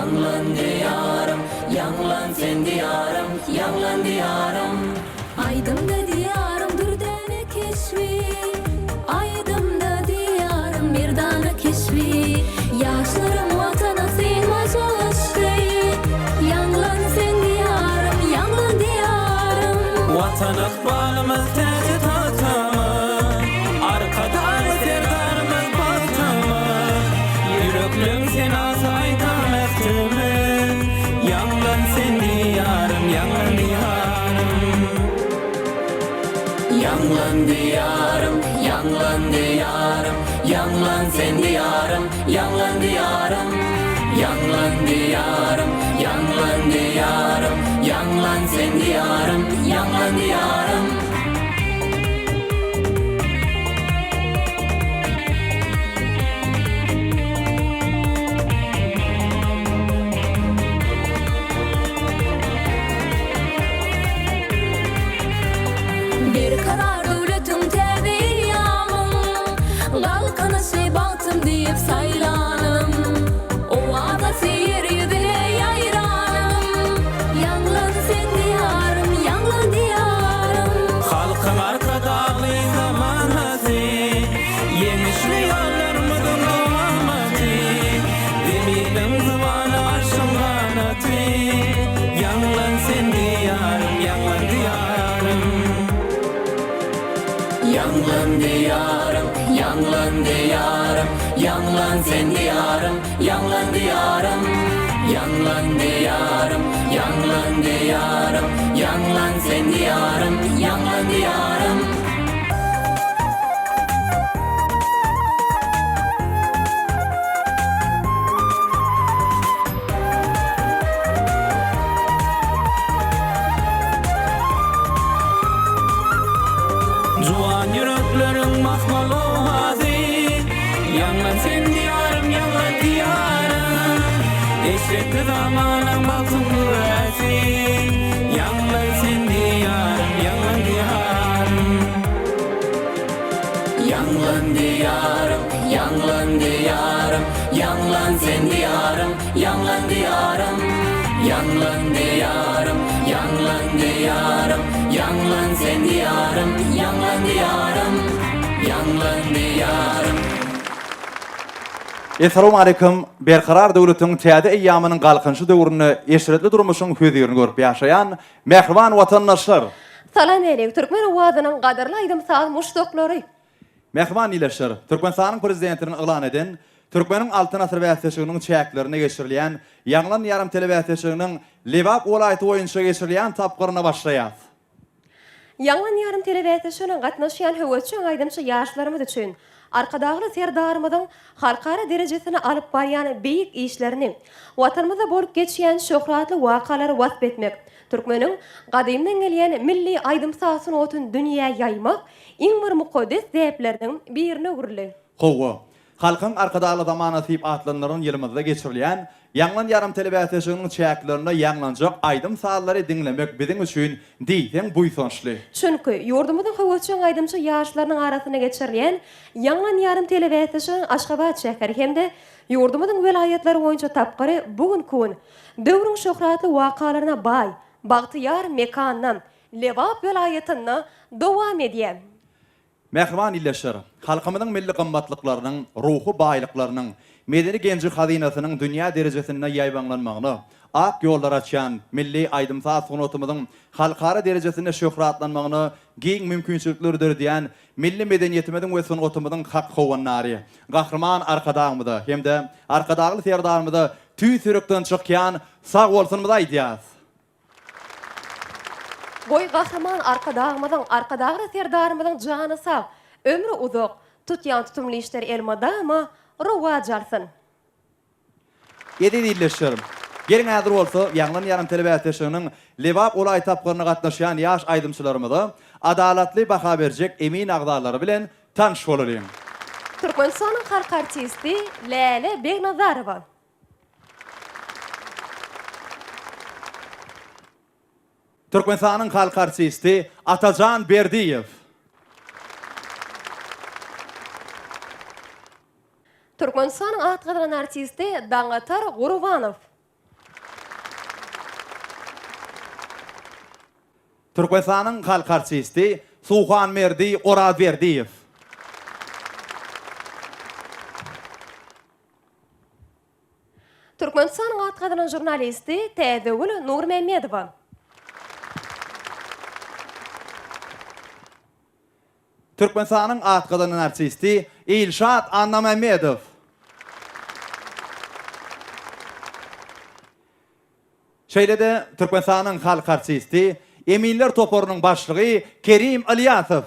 Ýaňlan Diýarym, ýaňlan sen Diýarym, ýaňlan Diýarym. Aýdymda Diýarym dürdäne keşbi, Aýdymda Diýarym merdana keşbi, Ýaşlaryň Watana synmaz yşky, Ýaňlan sen Diýarym, ýaňlan Diýarym. Watan ykbalymyz täji tagtymyz, Arkadagly Serdarymyz bagtymyz, Ýürekleň senasy aýdan ähtimiz, Ýaňlan sen Diýarym, ýaňlan Diýarym. Ýaňlan Diýarym, ýaňlan Diýarym, Ýaňlan sen Diýarym, ýaňlan Diýarym. Ýaňlan Diýarym, ýaňlan Diýarym, Ýaňlan sen Diýarym, ýaňlan Diýarym. Berkarar döwletiň täze eýýamyň, Galkynyşy bagtym diýip saýlanym, Owazasy ýer ýüzüne ýaýranym, Ýaňlan sen Diýarym, ýaňlan Diýarym. Halkyň Arkadagly zamanasy, Ýeňişli ýollarymyzyň dowamaty, Zeminiň zybany arşyň ganaty, Ýaňlan sen Diýarym, ýaňlan Diýarym. Ýaňlan Diýarym, ýaňlan Diýarym, Ýaňlan sen Diýarym, ýaňlan Diýarym. Ýaňlan Diýarym, ýaňlan Diýarym, Ýaňlan sen Diýarym, ýaňlan Diýarym. Juwan ýürekleriň mahmal owazy, Ýaňlan sen Diýarym, ýaňlan Diýarym. Eşretli zamanaň bagtyň güwäsi, Ýaňlan sen Diýarym, ýaňlan Diýarym. Ýaňlan Diýarym, ýaňlan Diýarym, Ýaňlan sen Diýarym, ýaňlan Diýarym. Ýaňlan Diýarym, ýaňlan Diýarym, Ýaňlan sen Diýarym, ýaňlan Diýarym. Ýaňlan Diýarym. Essalawmaleýkim! Berkarar döwletiň täze eýýamynyň Galkynyşy döwründe eşretli durmuşyň hözirini görüp ýaşaýan mähriban watandaşlar! Salam älek türkmen owazynyň gadyrly aýdym-saz muşdaklary! Mähriban ildeşler! Türkmenistanyň Prezidentiniň yglan eden Türkmeniň Altyn asyry bäsleşiginiň çäklerinde geçirilýän Ýaňlan ýarym telebäsleşiginiň Lebap welaýaty boýunça geçirilýän tapgyryna başlaýarys. Ýaňlan ýarym telebäsleşigine gatnaşýan höwesjeň aýdymçy ýaşlarymyz üçin Arkadagly Serdarymyzyň halkara derejesinde alyp barýan beýik işlerini, Watanymyzda bolup geçýän şöhratly wakalary wasp etmek, türkmeniň gadymdan gelýän milli aýdym-saz sungatyny dünýä ýaýmak iň bir mukaddes däpleriniň birine öwrüldi. Hawa, Halkyň Arkadagly zamanasy diýip atlandyrylan ýylymyzda geçirilýän Ýaňlan ýarym telebäsleşiginiň çäklerinde ýaňlanjak aýdym-sazlary diňlemek biziň üçin diýseň buýsançly. Çünki, ýurdumyzyň höwesjeň aýdymçy ýaşlarynyň arasynda geçirilýän Ýaňlan ýarym telebäsleşiginiň Aşgabat şäheri hem-de ýurdumyzyň welaýatlary boýunça tapgyry bu günki gün döwrüň şöhratly wakalaryna baý, bagtyýar mekanda, Lebap welaýatynda dowam edýär. Mähriban ildeşler! Halkymyzyň milli gymmatlyklarynyň, ruhy baýlyklarynyň, medeni genji-hazynasynyň dünýä derejesinde ýaýbaňlanmagyna ak ýollar açýan milli aýdym-saz sungatymyzyň halkara derejesinde şöhratlanmagyna giň mümkinçilikleri döredýän milli medeniýetimiziň we sungatymyzyň hak howandary Gahryman Arkadagymyza hem-de Arkadagly Serdarymyza tüýs ýürekden çykýan sagbolsunymyzy aýdýarys. Goý, Gahryman Arkadagymyzyň, Arkadagly Serdarymyzyň jany sag, ömri uzak, tutýan tutumly işleri elmydama rowaç alsyn! Eziz ildeşlerim! Geliň häzir bolsa Ýaňlan ýarym telebäsleşiginiň Lebap welaýat tapgyryna gatnaşýan ýaş aýdymçylarymyza adalatly baha berjek emin agzalary bilen tanyş bolalyň. Türkmenistanyň halk artisti Läle Begnazarowa. Türkmenistanyň halk artisti Atajan Berdiýew. Türkmenistanyň at gazanan artisti Daňatar Gurbanow. Türkmenistanyň halk artisti Suhanberdi Orazberdiýew. Türkmenistanyň at gazanan žurnalisti Täzegül Nurmämmedowa. Türkmenistanyň at gazanan artisti Ilşat Annamämmedow. Şeýle-de Türkmenistanyň halk artisti, eminler toparynyň başlygy Kerim Ylýasow.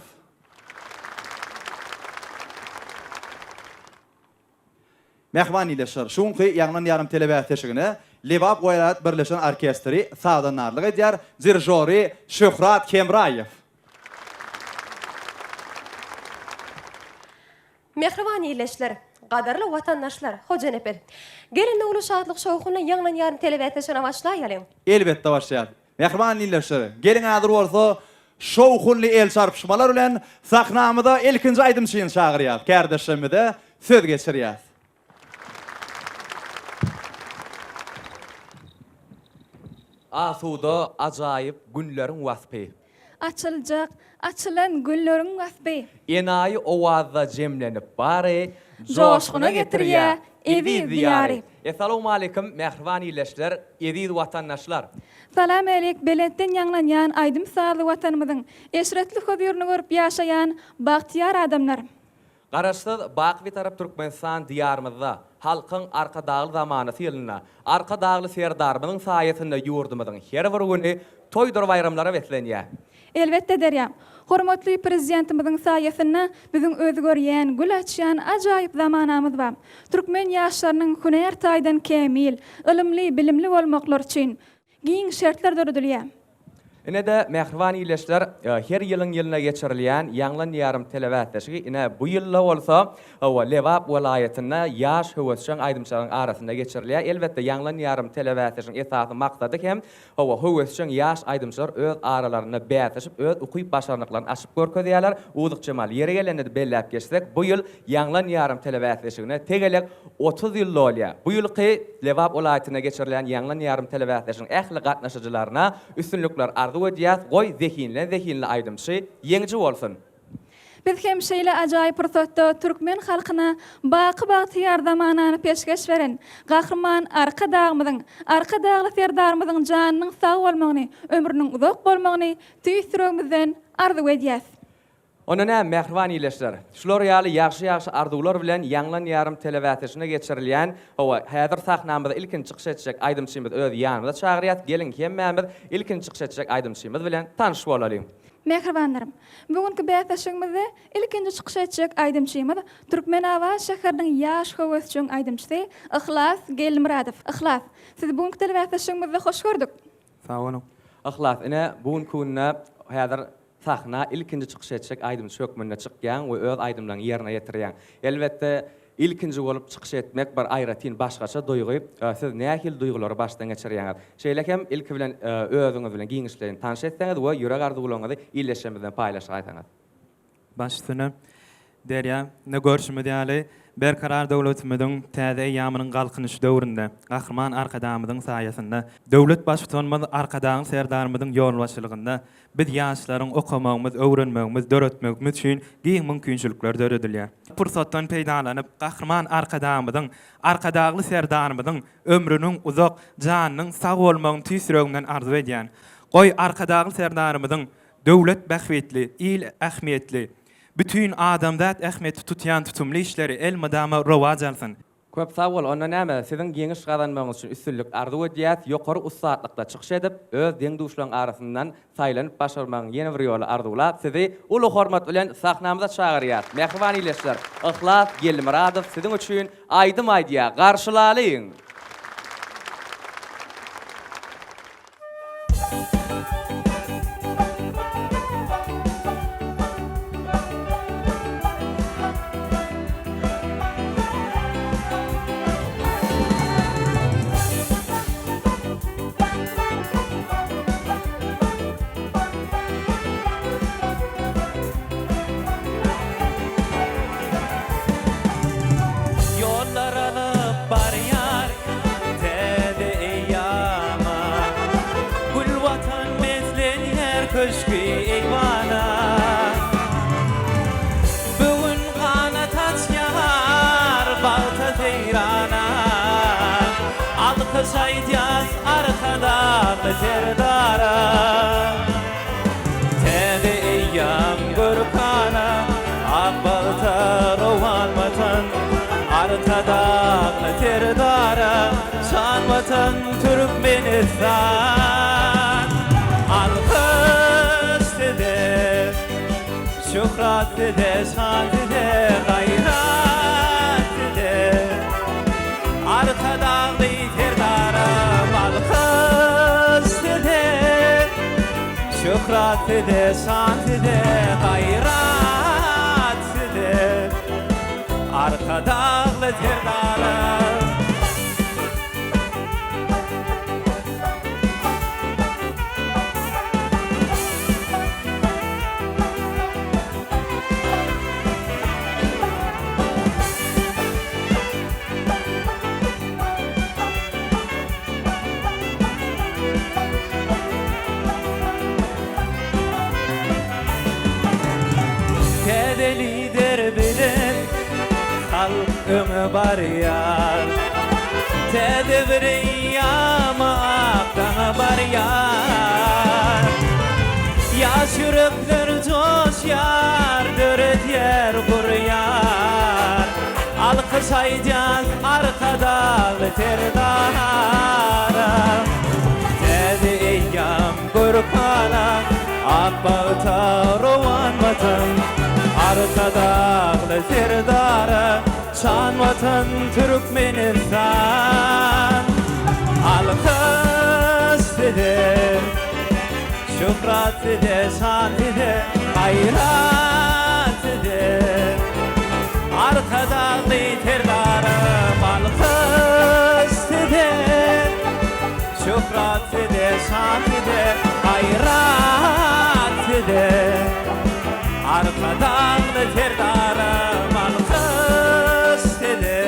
Mähriban ildeşler, şu günki Ýaňlan ýarym telebäsleşigine Lebap welaýat birleşen orkestri sazandarlyk edýär, dirižory Şöhrat Hemraýew. Mähriban ildeşler, gadyrly watandaşlar, Hojanepes! Gel indi uly şatlyk-şowhunly Ýaňlan ýarym telebäsleşigine başlaýalyň! Elbetde başlaýarys. Mähriban ildeşler, geliň häzir bolsa şowhunly el çarpyşmalar bilen sahnamyza ilkinji aýdymçyny çagyrýas, kärdeşlerimize söz geçirýäs. Asuda ajaýyp günleriň waspy. Açyljak, açylan gülleriň waspy. Enaýy owazda jemlenip bary. Joşguna getirýär eziz Diýary. Essalawmaleýkim mähriban ildeşler, eziz watandaşlar! Salam-älik belentden ýaňlanýan aýdym-sazly Watanymyzyň eşretli hözirini görüp ýaşaýan bagtyýar adamlar! Garaşsyz, baky Bitarap Türkmenistan Diýarymyzda Halkyň Arkadagly zamanasy ýylynda Arkadagly Serdarymyzyň saýasynda ýurdumyzyň her bir güni toýdur baýramlara beslenýär. Elbetde Derýa. Hormatly Prezidentimiziň saýasynda biziň özgerýän, gül açýan ajaýyp zamanamyz bar. Türkmen ýaşlarynyň hünär taýdan kämil, ylymly, bilimli bolmaklary üçin Giň şertler döredilýär. Ine-de, mähriban ildeşler, her ýylyň ýylyna geçirilýän Ýaňlan Diýarym telebäsleşigi ine, bu ýylda bolsa, hawa, Lebap welaýatynda ýaş höwesjeň aýdymçylaryň arasynda geçirilýär. Elbetde, Ýaňlan Diýarym telebäsleşigiň esasy maksady hem, hawa, höwesjeň ýaş aýdymçylar öz aralarynda bäsleşip, öz ukyp-başarnyklaryny açyp görkezýärler. Uzukjemal, ýeri gelende-de belläp geçsek, bu ýyl Ýaňlan Diýarym telebäsleşigine tegelek 30 ýyl dolýar. Bu ýylky Lebap welaýatynda geçirilen Ýaňlan ýarym telebäsleşigiň ähli gatnaşyjylaryna üstünlikler arzuw edýäs, goý zehinlen zehinli aýdymçy ýeňiji bolsun! Biz hem şeýle ajaýyp pursatda türkmen halkyna baky bagtyýar zamanany peşgeş beren Gahryman Arkadagymyzyň, Arkadagly Serdarymyzyň janynyň sag bolmagyny, ömrüniň uzak bolmagyny tüýs ýüregimizden arzuw edýäs. Onda näme, mähriban ildeşler, şular ýaly ýagşy-ýagşy arzuwlar bilen Ýaňlan ýarym telebäsleşigine geçirilýän, hawa, häzir sahnamyzda ilkinji çykyş etjek aýdymçymyzy öz ýanymyza çagyrýas, geliň hemmämiz ilkinji çykyş etjek aýdymçymyz bilen tanyş bolalyň. Mähribanlarym, bu günki bäsleşigimizde ilkinji çykyş etjek aýdymçymyz Türkmenabat şäheriniň ýaş höwesjeň aýdymçysy Yhlas Gelmyradow. Yhlas, sizi bu günki telebäsleşigimizde hoş gördük. Sag boluň. Yhlas, ine, bu günki günde häzir Sahna ilkinji çykyş etjek aýdymçy hökmünde çykýaň we öz aýdymlaryňy ýerine ýetirýäň. Elbetde, ilkinji bolup çykyş etmek bir aýratyn başgaça duýgy. Siz nähili duýgulary başdan geçirýäňiz? Şeýle hem ilki bilen özüňiz bilen giňişleýin tanyş etseňiz we ýürek arzuwlaryňyzy ildeşlerimiz bilen paýlaşaýsaňyz. Baş üstüne. Derýa, indi görşümiz ýaly, Berkarar döwletimiziň täze eýýamynyň Galkynyşy döwründe, Gahryman Arkadagymyzyň saýasynda, Döwlet Baştutanymyz Arkadagly Serdarymyzyň ýolbaşçylygynda biz ýaşlaryň okamagymyz, öwrenmegimiz, döretmegimiz üçin giň mümkinçilikler döredilýär. Pursatdan peýdalanyp, Gahryman Arkadagymyzyň, Arkadagly Serdarymyzyň ömrüniň uzak, janynyň sag bolmagyny tüýs ýüregimden arzuw edýän. Goý, Arkadagly Serdarymyzyň döwlet bähbitli, il ähmiýetli, bütin adamzat ähmiýetli tutýan tutumly işleri elmydama rowaç alsyn! Köp sag bol, onda näme, siziň ýeňiş gazanmagyňyz üçin üstünlik arzuw edýäs, ýokary ussatlykda çykyş edip, öz deň-duşlaryň arasyndan saýlanyp başarmagyň ýene bir ýoly arzuwlap, sizi uly hormat bilen sahnamyza çagyrýas. Mähriban ildeşler, Yhlas Geldimyradow siziň üçin aýdym aýdýar, garşylalyň! Ýollar alyp barýar. Alkyş aýdýas Arkadagly Serdara. Täze eýýam görkana, ak bagta rowan Watan. Arkadagly Serdara, şan Watan Türkmenistan. Alkyş size, şöhrat size, şan size, gaýrat size. Arkadagly Serdaram alkyş size, Şöhrat size, şan size, gaýrat size, Arkadagly Serdaram. Täze lider bilen halk öňe barýar. Täze bir eýýama ak daňa barýar. Ýaş ýürekler joşýar, döredýär, gurýar. Alkyş aýdýan Arkadagly Serdara. Täze eýýam görkana, ak bagta rowan Watan. Arkadagly Serdara, şan Watan Türkmenistan. Alkyş size, şöhrat size, şan size, gaýrat size. Arkadagly Serdarym alkyş size, Şöhrat size, şan size, gaýrat size. Arkadagly Serdarym alkyş size,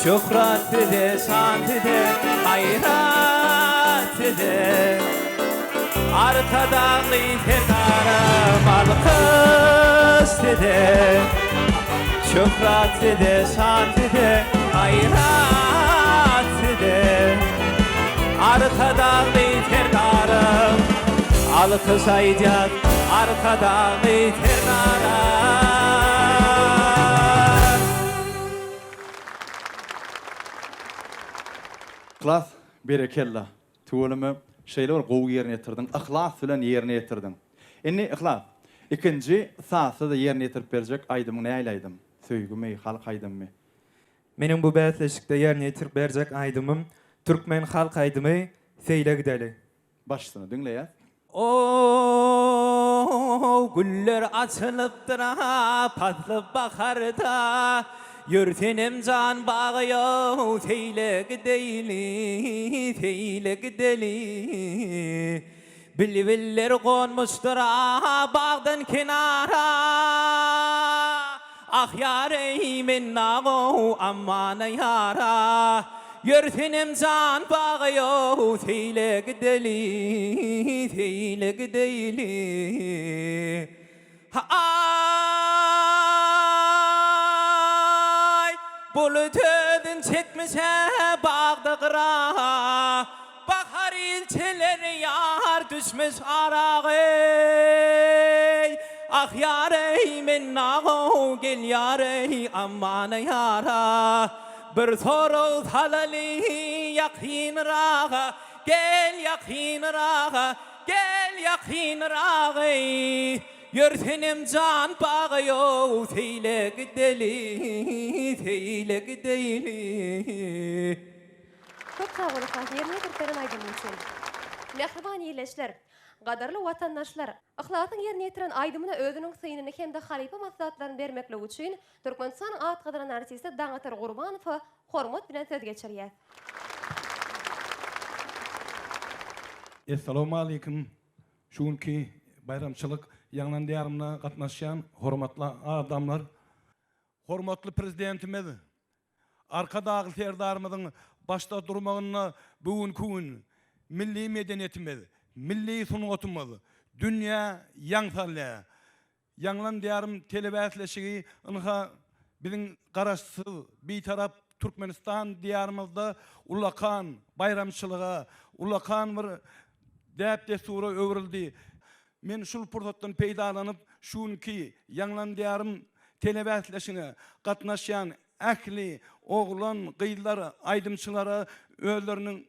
Şöhrat size, şan size, gaýrat size. Arkadagly Serdarym alkyş size, Şöhrat size, şan size, gaýrat size. Arkadagly Serdarym alkyş aýdýas Arkadagly Serdara. Yhlas berekella. Tüweleme, şeýle bir gowy ýerine ýetirdiň, yhlas bilen ýerine ýetirdiň. Indi Yhlas, ikinji sazsyz ýerine ýetirip berjek aýdymyň nähili aýdym? Söýgümi, halk aýdymymy? Meniň bu bäsleşikde ýerine ýetirip berjek aýdymym türkmen halk aýdymy Seýle gideli. Başsyny diňleýäs. O-ow, güller açylypdyr-a pasly baharda, Ýör senem jan baga-ýow, seýle gideýli, seýle gideli. Bilbiller gonmuşdyr-a bagdan kenara, Ah ýar-eý, men nagow, aman-a ýara. Ýör senem jan baga-ýow, seýle gideli, seýle gideýli. Ha-aý! Bulut özün çekmiş-ä bagda gyra, Bahar ilçileri ýar düşmüş ara-eý. Ah ýar-eý, men nagow, gel ýar-eý, aman-a ýara. Bir sorag salaly ýakynraga, Gel ýakynraga, gel ýakynraga-eý. Ýör senem jan baga-ýow, seýle gideli, seýle gideýli. Köp sag bol Yhlas ýerine ýetirip beren aýdymyň üçin. Mähriban ildeşler! Gadyrly watandaşlar! Yhlasyň ýerine ýetiren aýdymyna özüniň synyny hem-de halypa maslahatlaryny bermekligi üçin Türkmenistanyň at gazanan artisti Daňatar Gurbanowa hormat bilen söz geçirýäs. Essalawmaleýkim şu günki baýramçylyk Ýaňlan Diýarymyna gatnaşýan hormatly adamlar! Hormatly Prezidentimiz Arkadagly Serdarymyzyň başda durmagynda bu günki gün milli medeniýetimiz, milli sungatymyz dünýä ýaň salýar. Ýaňlan Diýarym telebäsleşigi ynha biziň Garaşsyz, Bitarap. Türkmenistan Diýarymyzda ullakan baýramçylyga, ullakan bir däp-dessura öwrüldi. Men şul pursatdan peýdalanyp, şu günki Ýaňlan Diýarym telebäsleşigine gatnaşýan ähli oglan, gyzlar, aýdymçylara özleriniň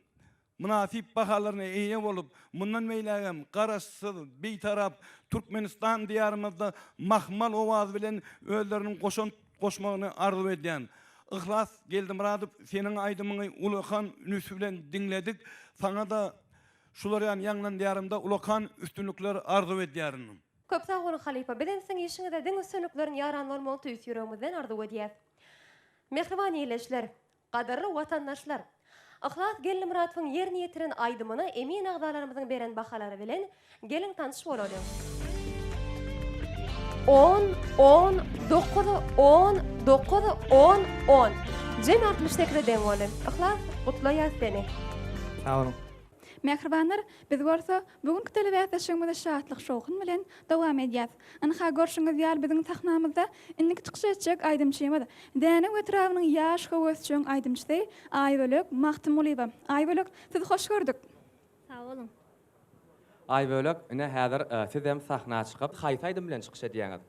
mynasyp bahalaryna eýe bolup, mundan beýlägem Garaşsyz, Bitarap Türkmenistan Diýarymyzda mahmal owaz bilen özleriniň goşant goşmagyny arzuw edýän. Yhlas Geldimyradow seniň aýdymyňy ulakan üns bilen diňledik. Saňa-da şular ýaly Ýaňlan Diýarymda ulakan üstünlikler arzuw edýärin. Köp sag boluň halypa, bizem siziň işiňizde diňe üstünlikleriň ýaran bolmagyny tüýs ýüregimizden arzuw edýäs. Mähriban ildeşler! Gadyrly watandaşlar! Yhlas Geldimyradowyň ýerine ýetiren aýdymyna emin agzalarymyzyň beren bahalary bilen geliň tanyş bolalyň. On, on, dokuz, on, dokuz, on, on. Jemi 68-e deň boldy. Yhlas, gutlaýas seni. Sag boluň. Mähribanlar, biz bolsa bu günki telebäsleşigimizi şatlyk-şowhun bilen dowam edýäs. Ynha, görşüňiz ýaly biziň sahnamyzda indiki çykyş etjek aýdymçymyz, Dänew etrabynyň ýaş höwesjeň aýdymçysy Aýbölek Magtymgulyýewa. Aýbölek, sizi hoş gördük. Sag boluň. Aýbölek, ine häzir sizem sahna çykyp, haýsy aýdym bilen çykyş edýäňiz?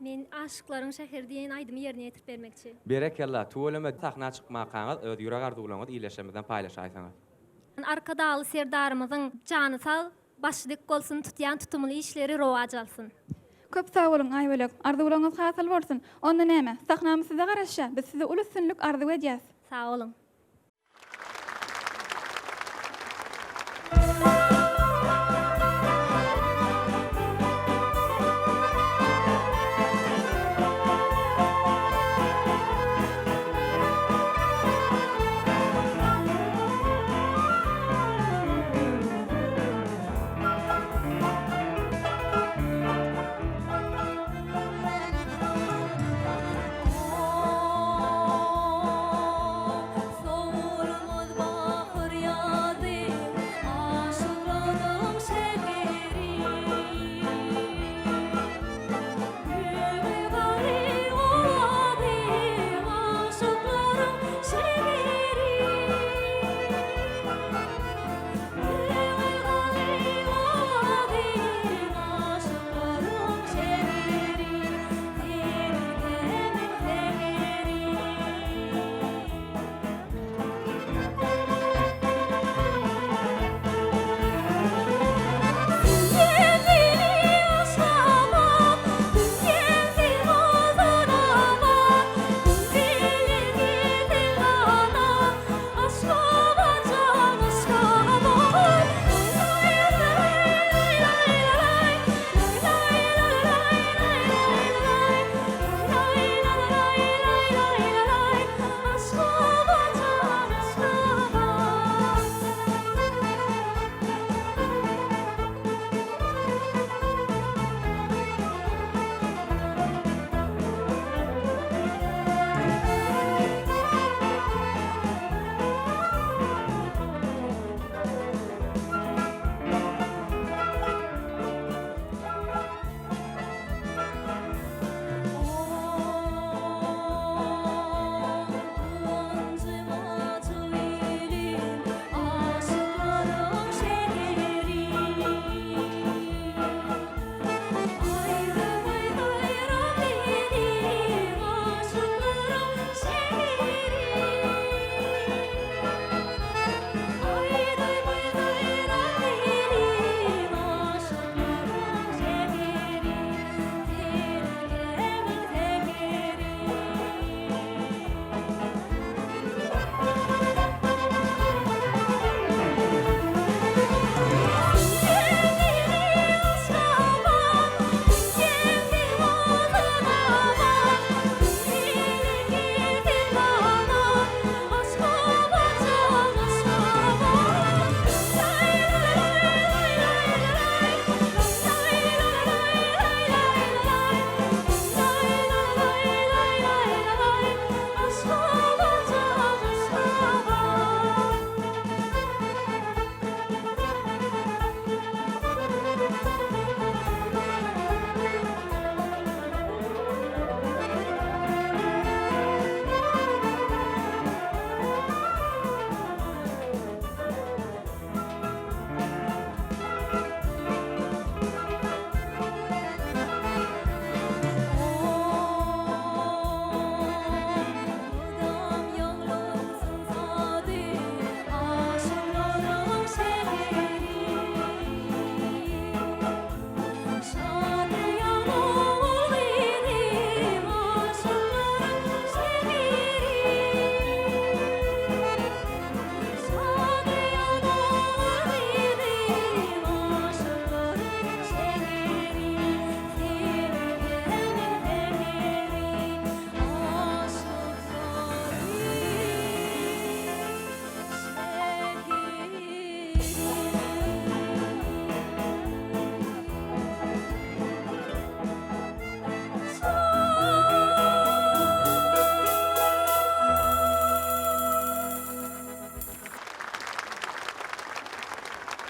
Men Aşyklaryň şäheri diýen aýdymy ýerine ýetirip bermekçi. Berekella, tüweleme sahna çykmakaňyz öz ýürek arzuwlaryňyzy ildeşlerimizden paýlaşaýsaňyz. Arkadagly Serdarymyzyň jany sag, başy dik bolsun, tutýan tutumly işleri rowaç alsyn. Köp sag boluň Aýbölek, arzuwlaryňyz hasyl bolsun. Onda näme, sahnamyz size garaşýar, biz size uly üstünlik arzuw edýäs. Sag boluň.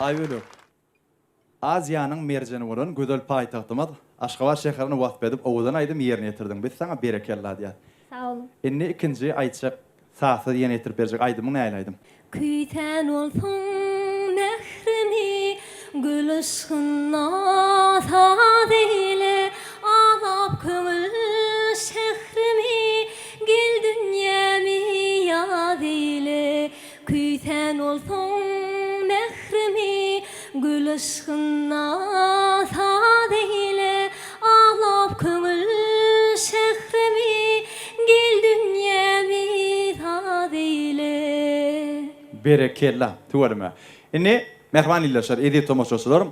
Aýbölek, Aziýanyň merjeni bolan gözel paýtagtymyz Aşgabat şäherini wasp edip owadan aýdym ýerine ýetirdiň. Biz saňa berekella diýýäs. Sag boluň. Indi ikinji aýtjak sazsyz ýerine ýetirip berjek aýdymyň nähili aýdym? Küýsän bolsaň mährimi, gül yşgynda saz eýle, Azap köňül şährimi, gel dünýämi ýaz eýle. Küýsän bolsaň mährimi, gül yşgynda saz eýle, Aglap köňül şährimi, gel dünýämi saz eýle. Berekella! Tüweleme. Indi, mähriban ildeşler, eziz tomaşaçylar,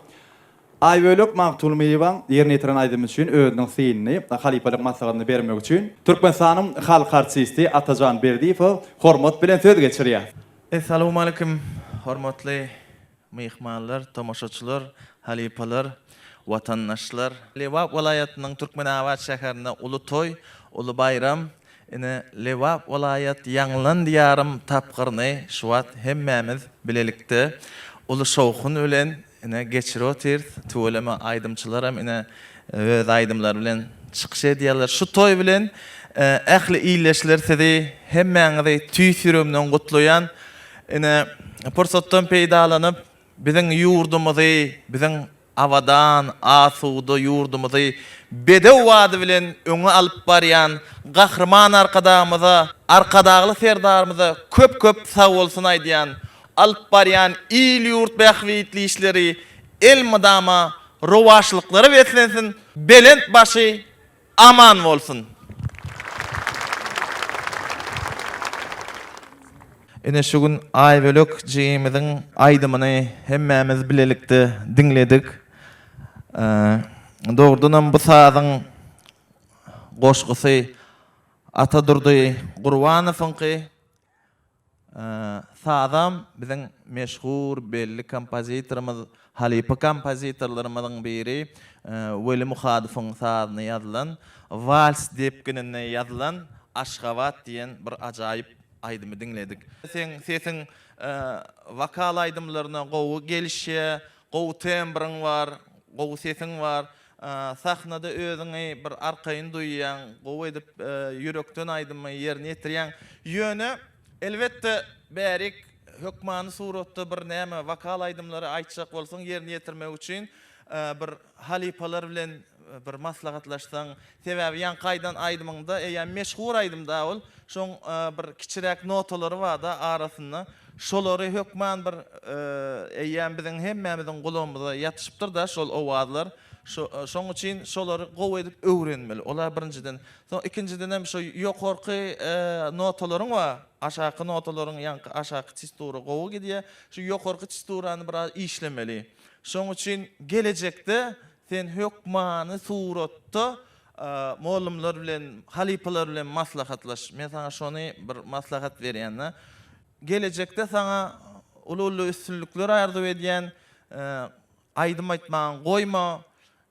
Aýbölek Magtulmyýewaň ýerine ýetiren aýdymy üçin özüniň synyny, halypalyk maslahatyny bermek üçin Türkmenistanyň halk artisti Atajan Berdiýewe hormat bilen söz geçirýär. Essalawmalikim hormatly myhmanlar, tomaşaçylar, halypalar, watandaşlar! Lebap welaýatynyň Türkmenabat şäherinde uly toý, uly baýram, ine, Lebap welaýat Ýaňlan Diýarym tapgyryny şu wagt hemmämiz bilelikde uly şowhun bilen Ine geçirip otyrys. Tüweleme aýdymçylaram ine öz aýdymlary bilen çykyş edýärler. Şu toý bilen ähli ildeşler sizi hemmäňizi tüýs ýüregimden gutlaýan. Ine pursatdan peýdalanyp biziň ýurdumyzy, biziň abadan, asuda ýurdumyzy bedew bady bilen öňe alyp barýan Gahryman Arkadagymyza, Arkadagly Serdarymyza köp-köp sagbolsun aýdýan. Alyp barýan il-ýurt bähbitli işleri elmydama rowaçlyklara beslensin, belent başy aman bolsun! Ine şu gün Aýbölek jigimiziň aýdymyny hemmämiz bilelikde diňledik. Dogrudanam bu sazyň goşgusy Atadurdy Gurbanowyňky. Sazam biziň meşhur, belli kompozitorymyz, halypa kompozitorlarymyzyň biri Weli Muhadowyň sazyna ýazylan, wals depgininde ýazylan Aşgabat diýen bir ajaýyp aýdymy diňledik. Seň sesiň wokal aýdymlaryna gowy gelişýär, gowy tembryň bar, gowy sesiň bar. Sahnada özüňi bir arkaýyn duýýaň, gowy edip ýürekden aýdymy ýerine ýetirýäň. Ýöne, elbetde, bärik hökmany suratda bir näme wokal aýdymlary aýtjak bolsaň ýerine ýetirmek üçin bir halypalar bilen bir maslahatlaşsaň, sebäbi ýaňky aýdan aýdymyňda eýýäm meşhur aýdym-da ol, şoň bir kiçiräk notalary bar-da arasynda, şolary hökman bir eýýäm biziň hemmämiziň gulagymyza ýatyşypdyr-da şol owazlar. Şoň üçin şolary gowy edip öwrenmeli. Olar birinjiden. Soň ikinjidenem şo ýokarky notalaryň bar, aşaky notalaryň ýaňky aşaky testura gowy gidýär. Şu ýokarky testurany biraz işlemeli. Şoň üçin gelejekde sen hökmany suratda mollumlar bilen, halypalar bilen maslahatlaş. Men saňa şony bir maslahat berýän-de. Gelejekde saňa uly-uly üstünlikler arzuw edýän. Aýdym aýtmagyňy goýma.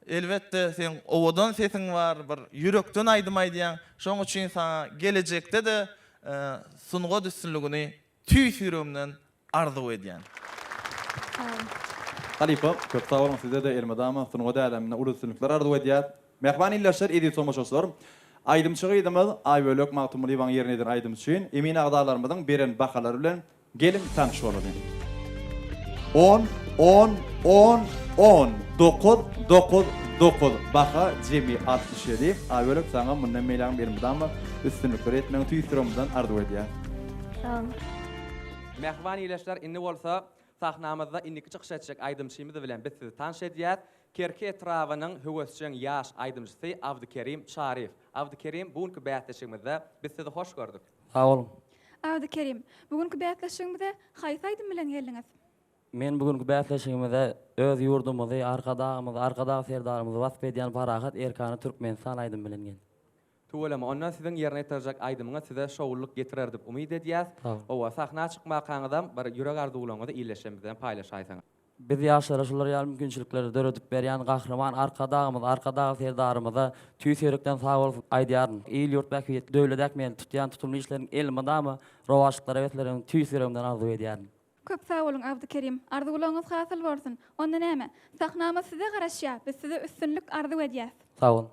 Elbetde seň owadan sesiň bar, bir ýürekden aýdym aýdýaň. Şoň üçin saňa gelejekde-de sungat üstünligini tüýs ýüregimden arzuw edýän. Sag boluň. Halypa, köp sag boluň size-de elmydama sungat äleminde uly üstünlikler arzuw edýäs. Mähriban ildeşler, eziz tomaşaçylar! Aýdymçy gyzymyz Aýbölek Magtymgulyýewanyň ýerine ýetiren aýdymy üçin emin agzalarymyzyň beren bahalary bilen Geliň tanyş bolalyň. On, on, on, on, dokuz, dokuz, dokuz, baha jemi 67. Aýbölek saňa mundan beýlägem elmydama üstünlikler ýetmegini tüýs ýüregimizden arzuw edýäs. Sag boluň. Mähriban ildeşler indi bolsa sahnamyzda indiki çykyş etjek aýdymçymyz bilen biz sizi tanyş edýäs. Kerki etrabynyň höwesjeň ýaş aýdymçysy Abdykerim Çaryýew. Abdykerim bu günki bäsleşigimizde biz sizi hoş gördük. Sag boluň. Abdykerim, bu günki bäsleşigimize haýsy aýdym bilen geldiňiz? Men bu günki bäsleşigimize öz ýurdumyzy, Arkadagymyzy, Arkadag Serdarymyzy wasp edýän Parahat erkana Türkmenistan aýdymy bilen geldim. Tüweleme, onda siziň ýerine ýetirjek aýdymyňyz size şowlulyk getirer diýip umyt edýäs. Sag boluň. Hawa, sahna çykmakaňyzam bir ýürek arzuwlaryňyzy ildeşlerimizden paýlaşaýsaňyz. Biz ýaşlara şular ýaly mümkinçilikleri döredip berýän Gahryman Arkadagymyz, Arkadag Serdarymyza tüýs ýürekden sag bolsun aýdýaryn. Il-ýurt bähbitli, döwlet ähmiýetli tutýan tutumly işleriň elmydama rowaçlyklara beslenmegini tüýs ýüregimden arzuw edýärin. Köp sag boluň Abdykerim. Arzuwlaryňyz hasyl bolsun. Onda näme? Sahnamyz size garaşýar. Biz size üstünlik arzuw edýäs. Sag boluň.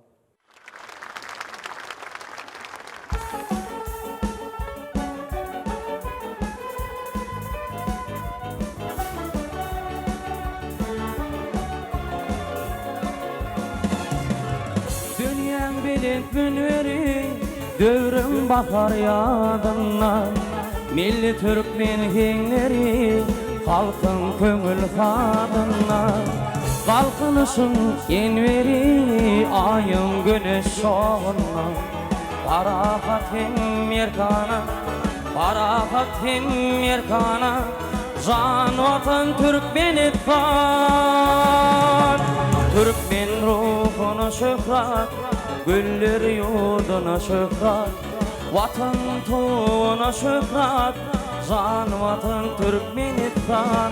Dünýäň belent münberi, döwrüň bahar ýazynda, Milli türkmen heňleri halkyň köňül sazynda. Galkynyşyň enweri, Aýyň güneş şogunda, Parahat hem erkana, Parahat hem erkana, Jan Watan Türkmenistan! Türkmen ruhuna şöhrat, Güller ýurduna şöhrat, Watan tuguna şöhrat, Jan Watan Türkmenistan!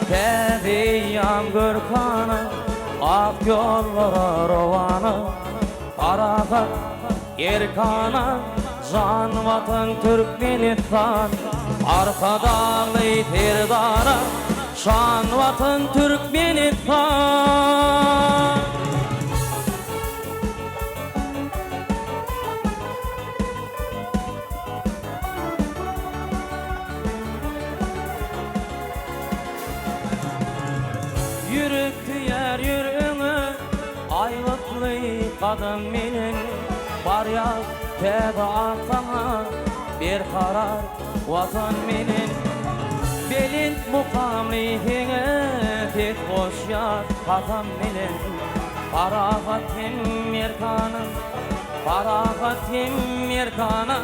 Täze eýýam görkana, Ak ýollara rowana, Parahat, erkana, Jan Watan Türkmenistan! Arkadagly Serdara, Şan Watan Türkmenistan! Ýürek diýer ýüregiňe Aýgytly gadam meniň Barýar täze ak saňa Berkarar Watan meniň Belent mukamly heňe Ses goşýar kasam bilen Parahat hem erkana Parahat hem erkana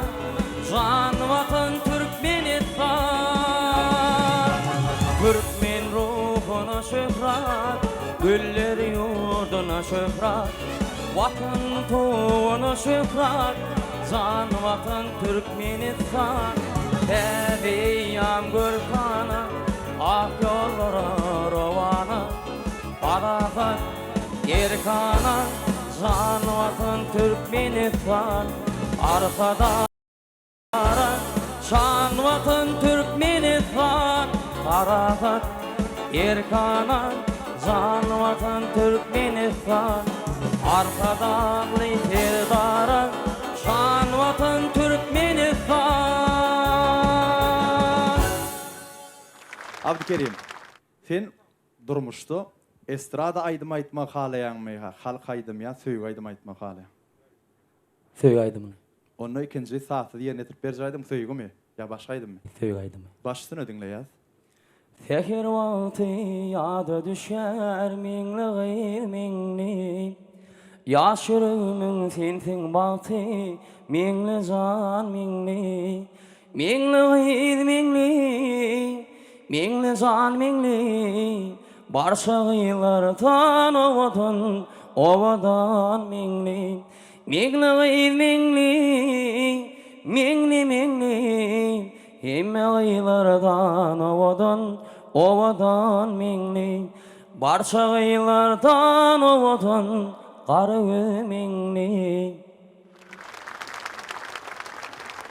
Jan Watan Türkmenistan Türkmen ruhuna şöhrat Güller ýurduna şöhrat Watan tuguna şöhrat Jan Watan Türkmenistan Täze eýýam görkana Ak ýollara rowana Parahat erkana Jan Watan Türkmenistan Arkadag Şan Watan Türkmenistan Parahat erkana Jan Watan Türkmenistan Arkadagly Serdara Şan Watan Türkmenistan. Abdykerim, sen durmuşda estrada aýdym aýtmagy halaýaňmy ýa halk aýdymy ýa söýgi aýdymy aýtmagy halaýaň? Söýgi aýdymyny. Onda ikinji sazsyz ýerine ýetirip berjek aýdym söýgümi ýa başga aýdymmy? Söýgi aýdymy. Baş üstüne diňleýäs. Säher wagty ýada düşer Meňli gyz Meňli Ýaş ýüregimiň sensiň bagty Meňli jan Meňli Meňli gyz Meňli Meňli jan Meňli Barça gyzlardan owadan Owadan Meňli Meňli gyz Meňli, Meňli Meňli, Hemme gyzlardan owadan, owadan Meňli. Barça gyzlardan owadan, gara göz Meňli.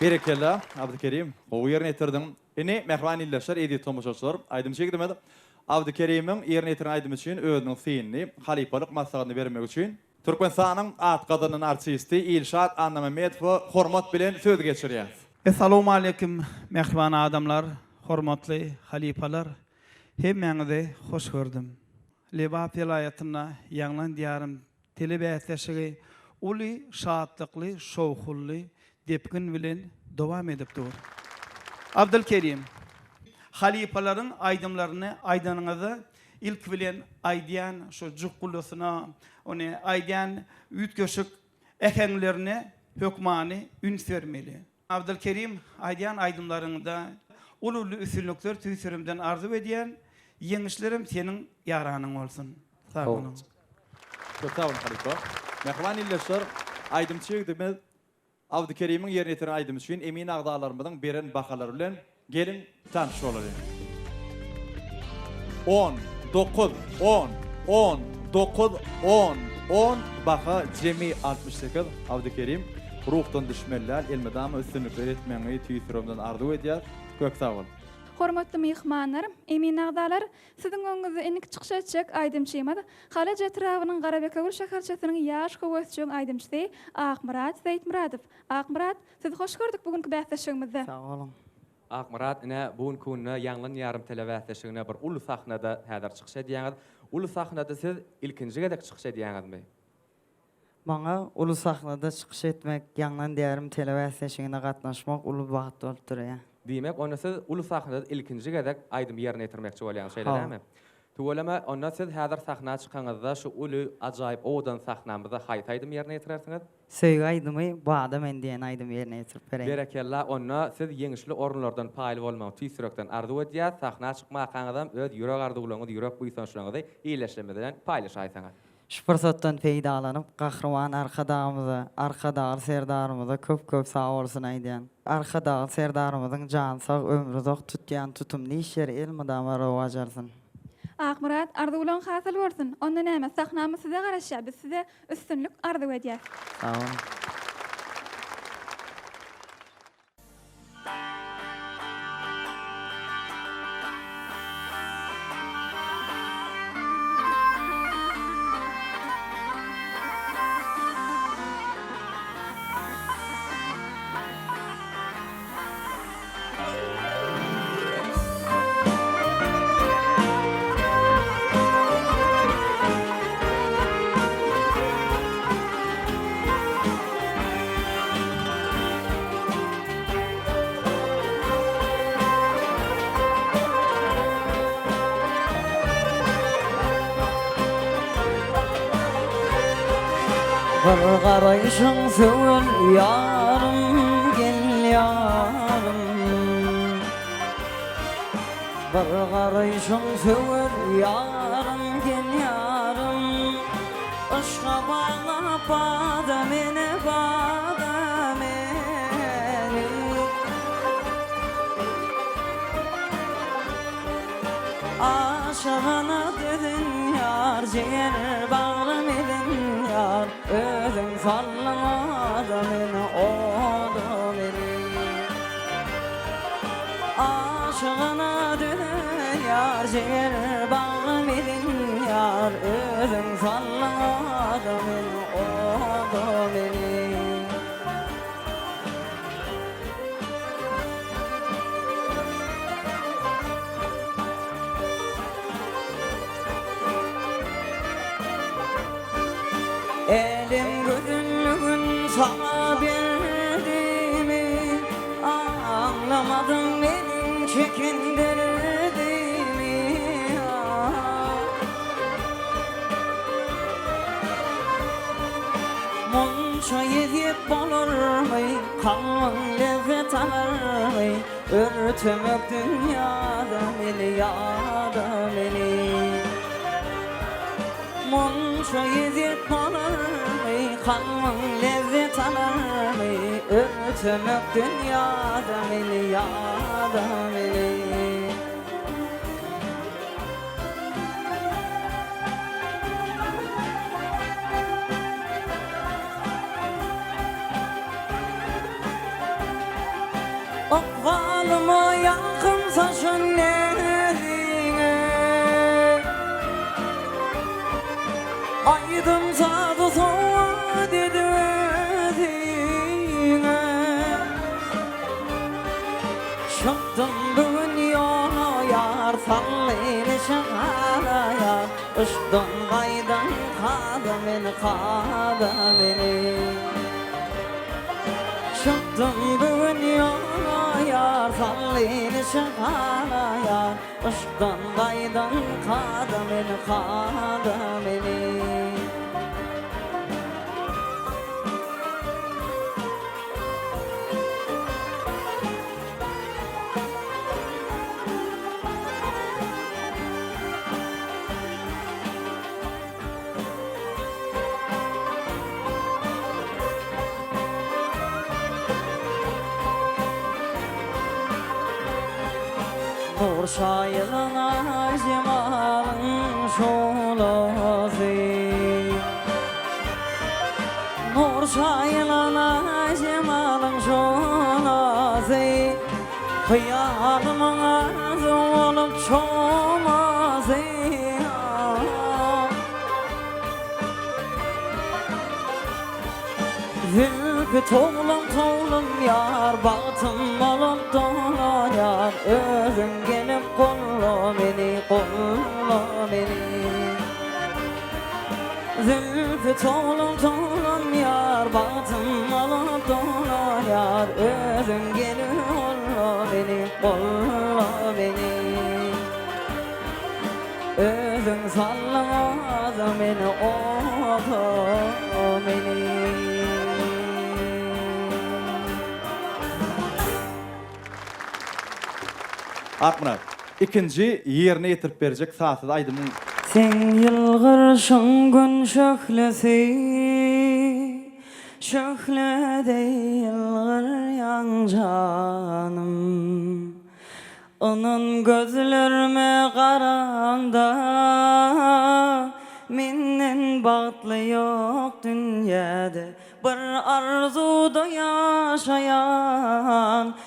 Berekella, Abdykerim, gowy ýerine ýetirdiň. Indi, mähriban ildeşler, eziz tomaşaçylar, aýdymçy ýigidimiz Abdykerimiň ýerine ýetiren aýdymy üçin özüniň synyny, halypalyk maslahatyny bermek üçin, Türkmenistanyň at gazanan artisti Ilşat Annamammedowa hormat bilen söz geçirýäs. Essalowmaleýkim mähriban adamlar, hormatly halypalar, hemmäňizi hoş gördüm. Lebap welaýatynda Ýaňlan Diýarym telebäsleşigi uly şatlykly, şowhunly depgin bilen dowam edip dur. Abdylkerim, halypalaryň aýdymlaryny aýdanyňyzda Ilki bilen aýdýan şo jukguldysyna, ony aýdýan üýtgeşik äheňlerine hökmany üns bermeli. Abdylkerim aýdýan aýdymlaryňda uly-uly üstünlikler tüýs ýüregimden arzuw edýän, ýeňişlerem seniň ýaranyň bolsun. Sag boluň. Köp sag boluň halypa. Mähriban ildeşler, aýdymçy ýigidimiz Abdykerimiň ýerine ýetiren aýdymy üçin emin agzalarymyzyň beren bahalary bilen geliň tanyş bolalyň. On, dokuz, on, on, dokuz, on, on, baha jemi 68. Abdykerim, ruhdan düşmeli däl, elmydama üstünlikler etmegiňi tüýs ýüregimden arzuw edýäs. Köp sag bol. Hormatly myhmanlar, emin agzalar, siziň öňüňizde indiki çykyş etjek aýdymçymyz Halaç etrabynyň Garabekewül şäherçesiniň ýaş höwesjeň aýdymçysy Akmyrat Seýitmyradow. Akmyrat, sizi hoş gördük bu günki bäsleşigimizde. Sag boluň. Akmyrat, ine, bu günki günde Ýaňlan ýarym telebäsleşiginde bir uly sahnada häzir çykyş edýäňiz. Uly sahnada siz ilkinji gezek çykyş edýäňizmi? Maňa uly sahnada çykyş etmek, Ýaňlan diýarym telebäsleşigine gatnaşmak uly bagt bolup durýar. Diýmek, onda siz uly sahnada ilkinji gezek aýdym ýerine ýetirmekçi bolýaňyz, şeýle Hawa. dälmi? Tüweleme, onda siz häzir sahna çykaňyzda şu uly, ajaýyp, owadan sahnamyzda haýsy aýdymy ýerine ýetirersiňiz? Söýgi aýdymy Bada men diýen aýdymy ýerine ýetirip bereýin. Berekella, onda siz ýeňişli orunlardan paýly bolmagy tüýs ýürekden arzuw edýäs, sahna çykmakaňyzam öz ýürek arzuwlaryňyzy, ýürek buýsançlaryňyzy ildeşlerimiz bilen paýlaşaýsaňyz. Şu pursatdan peýdalanyp, Gahryman Arkadagymyza, Arkadagly Serdarymyza köp-köp sagbolsun aýdýan. Arkadagly Serdarymyzyň jany sag, ömri uzak, tutýan tutumly işleri elmydama rowaç alsyn. Akmyrat, arzuwlaň hasyl bolsun! Onda näme, sahnamyz size garaşýar, biz size üstünlik arzuw edýäs. Sag boluň. Bir garaýşyň söwer ýarym gel ýarym Bir garaýşyň söwer ýarym gel ýarym Yşga baglap bada meni bada meni Aşygyna düzün ýar jiger bagrym edin ýar Özüň saldyň oda meni oda meni Aşygyna düzün ýar jiger bagrym edin ýar Özüň saldyň oda meni oda meni. Älem gözelligin saňa berdimi, Aňlamadyň meniň çeken derdimi, Munça ezýet bolarmy, kalbyň lezzet alarmy, Örtemek dünýäde meni ýada meni. Munça ezýet bolarmy, kalbyň lezzet alarmy, Örtemek dünýäde meni ýada meni. Ykbalyma ýalkym saçan näziňe Aýdym-sazy sowgat edip özüňe Çykdym bu gün ýola ýar sallyny çykara ýar Yşkdan gaýdan kada meni kada meni Çykdym bu gün ýola ýar sallyny çykara ýar Yşkdan gaýdan kada meni kada meni. Nur çaýylan aý jemalyň şuglasy Nur çaýylan aý jemalyň şuglasy. Hyýalymyň arzuw bolup çomasy. Zülpi towlan towlanýar, bagtym bolup dolanýar, Özüň gelip golla meni, golla meni. Zülpi towlan towlanýar, bagtym bolup dolanýar, Özüň gelip golla meni, golla meni. Özüň saldyň oda meni oda meni. Akmyrat, ikinji ýerine ýetirip berjek sazsyz aýdymyň. Seň ýylgyrşyň gün şöhlesi, Şöhle deý ýylgyrýaň janym. Ynan gözlerime garaňda Menden bagtly ýok dünýäde Bir arzuwda ýaşaýan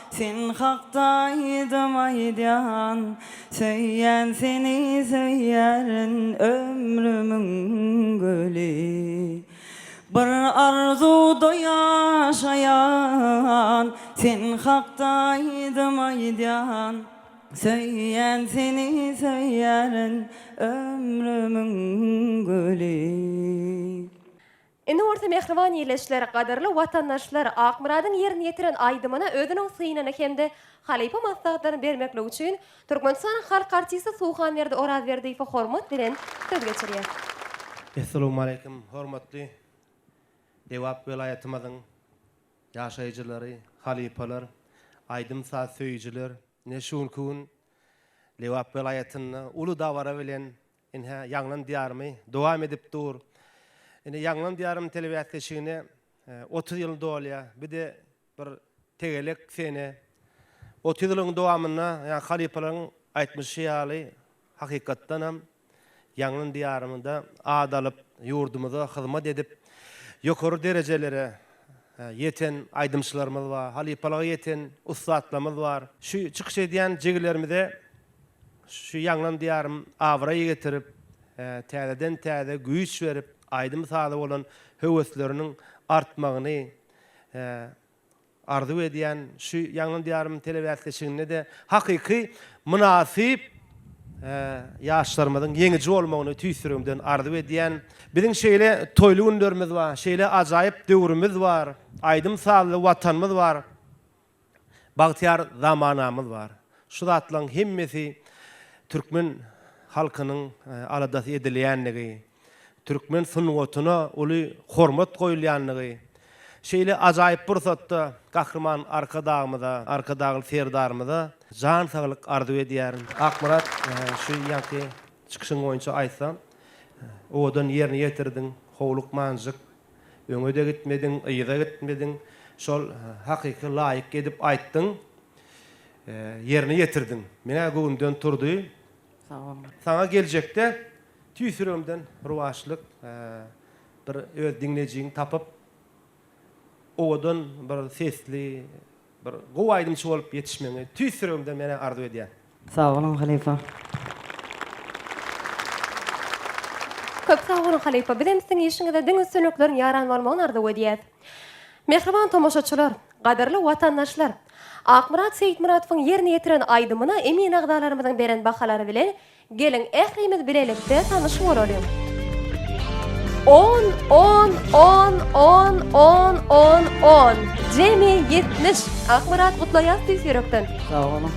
Sen hakda aýdym aýdýan Söýýän seni söýýärin ömrümiň güli Bir arzuwda ýaşaýan, Sen hakda aýdym aýdýan. Söýýän seni söýýärin, ömrümiň güli. Indi bolsa mähriban ildeşler, gadyrly watandaşlar Akmyradyň ýerine ýetiren aýdymyna özüniň synyny hem-de halypa maslahatlaryny bermeklik üçin Türkmenistanyň halk artisti Suhanberdi Orazberdiýewe hormat bilen söz geçirýär. Essalowmaleýkim hormatly Lebap welaýatymyzyň ýaşaýjylary, halypalar, aýdym-saz söýüjiler! Ine şu günki gün Lebap welaýatynda uly dabara bilen ine Ýaňlan Diýarymy dowam edip dur. Ine Ýaňlan Diýarym telebäsleşigine 30 ýyl dolýar. Bir-de Bir tegelek sene. 30 ýylyň dowamynda, ýa halypalaryň aýtmyşy ýaly, hakykatdanam, ýangyn diýarymyzda at alyp, ýurdumyza hyzmat edip, ýokary derejelere ýeten aýdymçylarymyz bar, halypalyga ýeten ussatlarymyz bar. Şu çykyş edýän jigilerimize şu ýangyn diýarym abraý getirip, täzeden-täze güýç berip, aýdym-saza bolan höwesleriniň artmagyny, arzuw edýän şu Ýaňlan Diýarym telebäsleşiginde-de hakyky mynasyp ýaşlarymyzyň ýeňiji bolmagyny tüýs ýüregimden arzuw edýän. Biziň şeýle toýly günlerimiz bar, şeýle ajaýyp döwrümiz bar, aýdym-sazly Watanymyz bar. Bagtyýar zamanamyz bar. Şu zatlaryň hemmesi türkmen halkynyň aladasy edilýänligi, türkmen sungatyna uly hormat goýulýanlygy, şeýle ajaýyp pursatda Gahryman Arkadagymyza, Arkadagly Serdarymyza jan saglyk arzuw edýärin. Akmyrat, şu ýaňky çykyşyň boýunça aýtsam, owadan ýerine ýetirdiň, howlukmanjyk Öňe-de gitmediň, yza gitmediň. Şol hakyky laýyk edip aýtdyň. Ýerine ýetirdiň. Meň-ä göwnümden turdy. Sag boluň. Saňa geljekde tüýs ýüregimden rowaçlyk, bir öz diňleýjiňi tapyp, owadan bir sesli, Bir gowy aýdymçy bolup ýetişmegiňi tüýs ýüregimden menä arzuw edýän. Sag boluň halypa. Köp sag boluň halypa bizem siziň işiňizde diňe üstünlikleriň ýaran bolmagyny arzuw edýäs. Mähriban tomaşaçylar, gadyrly watandaşlar! Akmyrat Seýitmyradowyň ýerine ýetiren aýdymyna emin agzalarymyzyň beren bahalary bilen Geliň, ählimiz bilelikde tanyş bolalyň. On, on, on, on, on, on, on. Jemi 70. Akmyrat gutlaýas tüýs ýürekden. Sag boluň.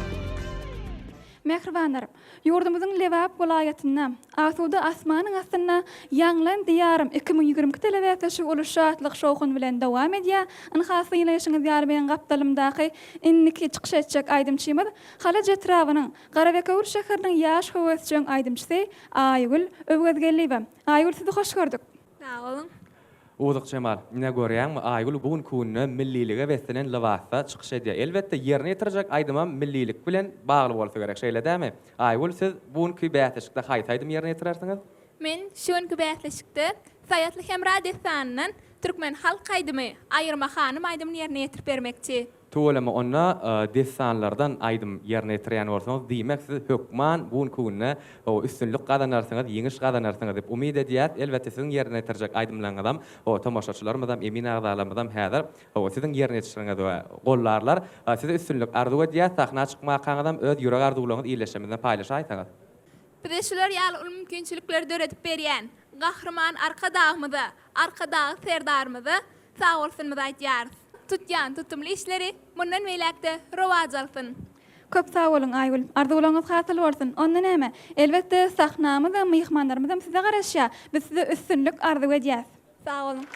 Mähribanlar! Ýurdumyzyň Lebap welaýatynda, asuda asmanyň astynda Ýaňlan, Diýarym 2022 telebäsleşigi uly şatlyk-şowhun bilen dowam edýär. Ynha, synlaýşyňyz ýaly meniň gapdalymdaky indiki çykyş etjek aýdymçymyz Halaç etrabynyň Garabekewül şäheriniň ýaş höwesjeň aýdymçysy Aýgül Öwezgeldiýewa. Aýgül sizi hoş gördük. Sag boluň. Uzuk Jemal, ine görýäňmi, Aýgül bu günki günde millilige beslenen lybasda çykyş edýär. Elbetde, ýerine ýetirjek aýdymam millilik bilen bagly bolsa gerek, şeýle dämi? Aýgül, siz bu günki bäsleşikde haýsy aýdymy ýerine ýetirersiňiz? Men şu günki bäsleşikde Saýatly Hemra dessanyndan türkmen halk aýdymy Aýyrma hanym aýdymyny ýerine ýetirip bermekçi. Tüweleme onda dessanlardan aýdym ýerine ýetirýän bolsaňyz diýmek siz hökman bu günki günde üstünlik gazanarsyňyz, ýeňiş gazanarsyňyz diýip umyt edýäs. Elbetde siziň ýerine ýetirjek aýdymlaryňyzam tomaşaçylarymyzam, emin agzalarymyzam häzir siziň ýerine ýetişleriňizi goldarlar. Size üstünlik arzuw edýäs. Sahna çykmakaňyzam öz ýürek arzuwlaryňyzy ildeşlerimizden paýlaşaýsaňyz. Bize şular ýaly uly mümkinçilikleri döredip berýän Gahryman Arkadagymyza, Arkadagly Serdarymyza sagbolsunymyzy aýdýarys. Tutýan tutumly işleri mundan beýläk-de rowaç alsyn! Köp sag boluň Aýgül. Arzuwlaryňyz hasyl bolsun. Onda näme? Elbetde sahnamyzam, myhmanlarymyzam size garaşýar. Biz size üstünlik arzuw edýäs. Sag boluň.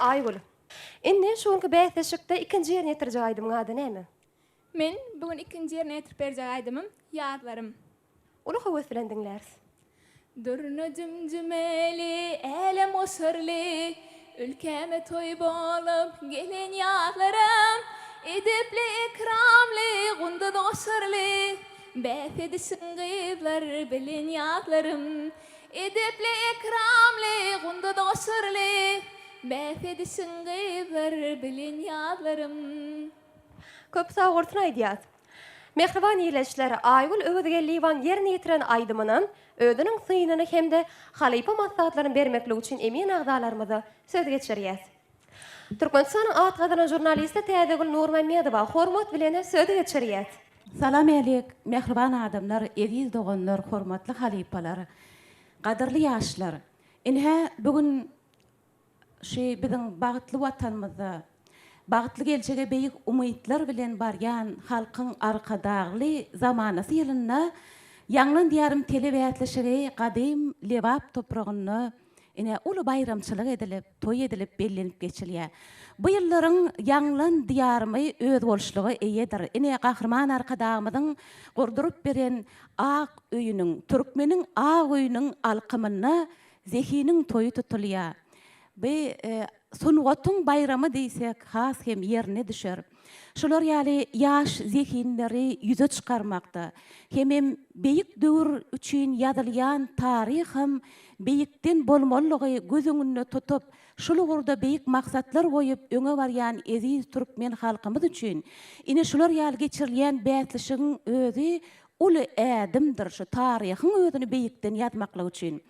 Aýgül, indi şu günki bäsleşikde ikinji ýerine ýetirjek aýdymyň ady näme? Men bu gün ikinji ýerine ýetirip berjek aýdymym Ýazlarym. uly höwes bilen diňläris. Durna jümjümeli, älemgoşarly, Ülkäme toý bolup gelen ýazlarym, Edepli-ekramly, gunduz goşarly, Bäs edişiň gyzlar bilen ýazlarym. Edepli-ekramly, gunduz goşarly, Bäs edişiň gyzlar bilen ýazlarym. Köp sagbolsun aýdýas. Mähriban ildeşler, Aýgül Öwezgeldiýewaň ýerine ýetiren aýdymyna özüniň synyny hem-de halypa maslahatlaryny bermeklik üçin emin agzalarymyza söz geçirýäs. Türkmenistanyň at gazanan žurnalisti Täzegül Nurmämmedowa hormat bilen söz geçirýäs. Salam älik, mähriban adamlar, eziz doganlar, hormatly halypalar, gadyrly ýaşlar! Ine, bu gün Şu biziň bagtly Watanymyzda bagtly geljege beýik umytlar bilen barýan Halkyň Arkadagly zamanasy ýylynda Ýaňlan Diýarym telebäsleşigi gadym Lebap topragynda ine uly baýramçylyk edilip, toý edilip bellenip geçilýär. Bu ýyllaryň Ýaňlan Diýarymy özboluşlyga eýedir. Ine Gahryman Arkadagymyzyň gurduryp beren ak öýüniň, türkmeniň ak öýüniň alkymynda Zehiniň toýy tutulýar. Bu sungatyň baýramy diýsek has hem ýerine düşer. Şular ýaly ýaş zehinleri ýüze çykarmakda hemem beýik döwür üçin ýazylýan taryham beýikden bolmalydygy göz öňünde tutup, şul ugurda beýik maksatlar goýup öňe barýan eziz türkmen halkymyz üçin ine şular ýaly geçirilýän bäsleşigiň özi uly ädimdir şu taryhyň özüni beýikden ýazmaklyk üçin.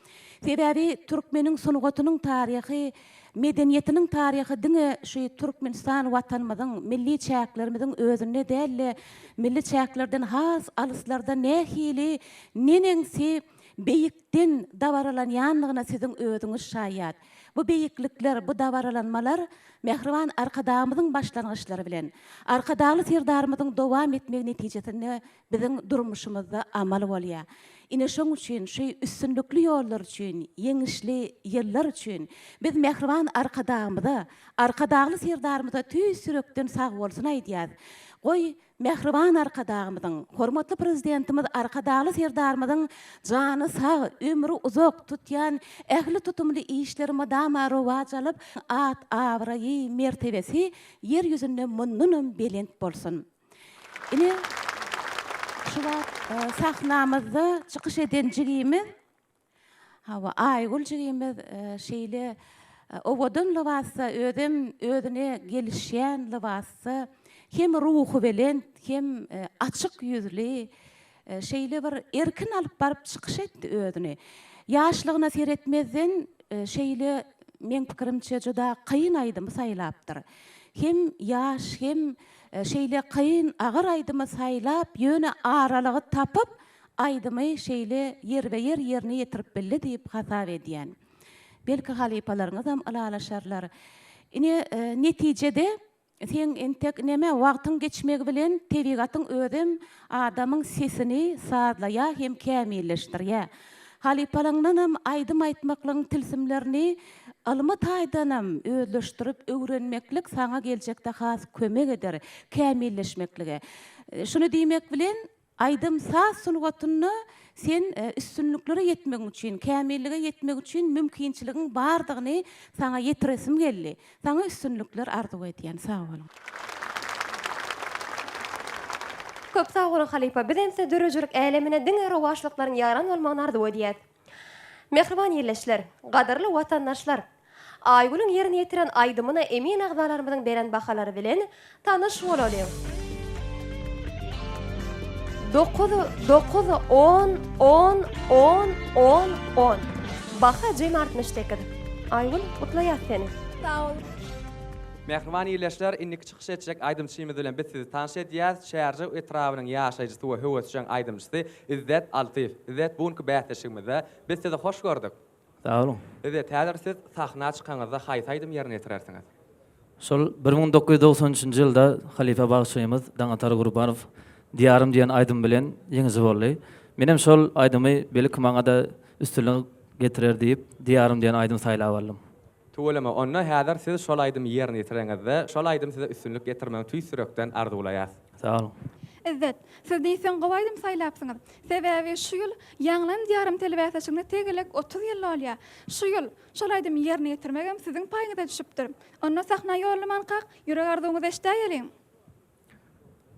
Sebäbi türkmeniň sungatynyň taryhy, medeniýetiniň taryhy diňe şu Türkmenistan Watanymyzyň, milli çäklerimiziň özünde däl-de, milli çäklerden has alyslarda nähili neneňsi beýikden dabaralanýanlygyna siziň özüňiz şaýat. Bu beýiklikler, bu dabaralanmalar mähriban Arkadagymyzyň başlangyçlary bilen, Arkadagly Serdarymyzyň dowam etmegi netijesinde biziň durmuşymyzda amal bolýar. Ine şoň üçin şu üstünlikli ýollar üçin, ýeňişli ýyllar üçin biz mähriban Arkadagymyza, Arkadagly Serdarymyza tüýs ýürekden sagbolsun aýdýas. Goý, mähriban Arkadagymyzyň, hormatly Prezidentimiz Arkadagly Serdarymyzyň jany sag, ömri uzak, tutýan ähli tutumly işleri mydama rowaç alyp, at-abraýy, mertebesi Ýer ýüzünde mundanam belent bolsun! Ine, şu wagt sahnamyzda çykyş eden jigimiz, hawa, Aýgül jigimiz şeýle owadan lybasda, özem özüne gelişýän lybasda, hem ruhubelent, hem açyk ýüzli, Şeýle bir erkin alyp baryp çykyş etdi özüni. Ýaşlygyna seretmezden şeýle meň pikirimçe juda kyn aýdymy saýlapdyr. Hem ýaş hem şeýle kyn agyr aýdymy saýlap ýöne aralygy tapyp aýdymy şeýle ýerbe-ýer ýerine ýetirip bildi diýip hasap edýän. Belki halypalaryňyzam ylalaşarlar. Ine netijede Seň entek neme, wagtyň geçmegi bilen tebigatyň özem adamyň sesini sazlaýar hem kämilleşdirýär. Halypalaňdanam aýdym aýtmaklygyň tilsimlerini ylmy taýdanam özleşdirip öwrenmeklik saňa geljekde has kömek eder kämilleşmeklige. Şuny diýmek bilen, Aýdym-saz sungatynda sen üstünliklere ýetmegiň üçin, kämillige ýetmek üçin mümkinçiligiň bardygyny saňa ýetiresim geldi. Saňa üstünlikler arzuw edýän. Sag boluň. Köp sag boluň halypa bizem size döredijilik älemine diňe rowaçlyklaryň ýaran bolmagyny arzuw edýäs. Mähriban ildeşler, gadyrly watandaşlar! Aýgülüň ýerine ýetiren aýdymyna emin agzalarymyzyň beren bahalary bilen tanyş bolalyň. Dokuz, dokuz, on, on, on, on, on. Baha jemi 68. Aýgül, gutlaýas seni. Sag boluň. Mähriban ildeşler, indiki çykyş etjek aýdymçymyz bilen biz sizi tanyş edýäs. Çärjew etrabynyň ýaşaýjysy we höwesjeň aýdymçysy Izzet Altyýew. Izzet, bu günki bäsleşigimizde biz sizi hoş gördük. Sag boluň. Izzet, häzir siz sahna çykaňyzda haýsy aýdymy ýerine ýetirersiňiz? Şol 1993 nji ýylda halypa bagşymyz Daňatar Gurbanow Diýarym diýen aýdym bilen ýeňiji boldy. Menem şol aýdymy belki maňa-da üstünlik getirer diýip, Diýarym diýen aýdymy saýlap aldym. Tüweleme, onda häzir siz şol aýdymy ýerine ýetireňizde, şol aýdym size üstünlik getirmegini tüýs ýürekden arzuwlaýas. Sag boluň. Izzet, siz diýseň gowy aýdym saýlapsyňyz. Sebäbi şu ýyl Ýaňlan Diýarym telebäsleşigine tegelek 30 ýyl dolýar. Şu ýyl şol aýdymy ýerine ýetirmegem siziň paýyňyza düşüpdir. Onda sahna ýollamankak, ýürek arzuwyňyzy eşidäýeliň.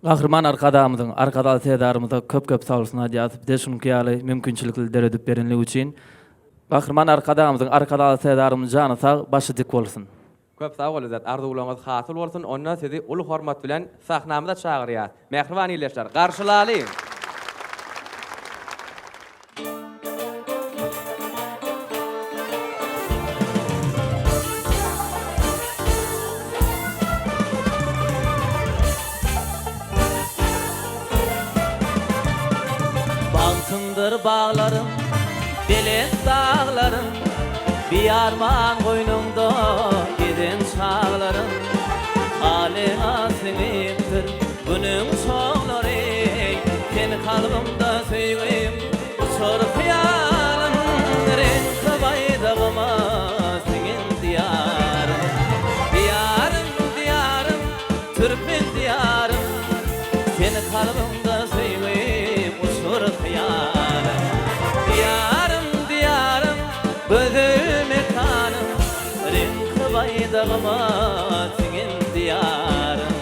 Gahryman Arkadagymyzyň, Arkadagly Serdarymyza köp-köp sagbolsun aýdýarys bize şunuňky ýaly mümkinçilikleri döredip berenligi üçin. Gahryman Arkadagymyzyň, Arkadagly Serdarymyzyň jany sag, başy dik bolsun. Köp sag bol Izzet, arzuwlaryňyz hasyl bolsun, onda sizi uly hormat bilen sahnamyza çagyrýas. Mähriban ildeşler, garşylalyň! Bagtymdyr baglarym, belent daglarym, Biarman goýnuňda gezen çaglarym. Halyňa siňipdir Günüň çoglary, Sen kalbymda söýgim, uçar hyýalym, Reňkli baýdagyma siňen Diýarym. Diýarym, Diýarym, türkmen Diýarym, Sen kalbymda söýgim, uçar hyýalym. Diýarym, Diýarym, gözel mekanym, Reňkli baýdagyma siňen Diýarym.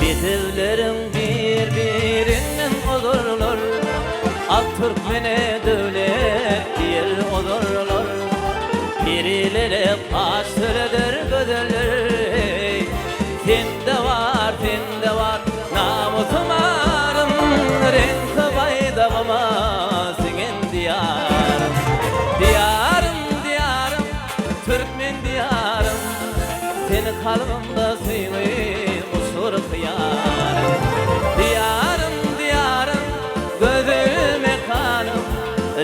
Bedewleriň bir-birinden ozarlar, Ak türkmene döwlet diýer ozarlar. Perilere paş söreder gözeller, eý, Sende bar, sende bar namysym arym, Reňki baýdagyma siňen Diýarym. Diýarym, Diýarym, türkmen Diýarym, Seni kalbymda söýgim uçur hyýalym. Diýarym, Diýarym, gözel mekanym,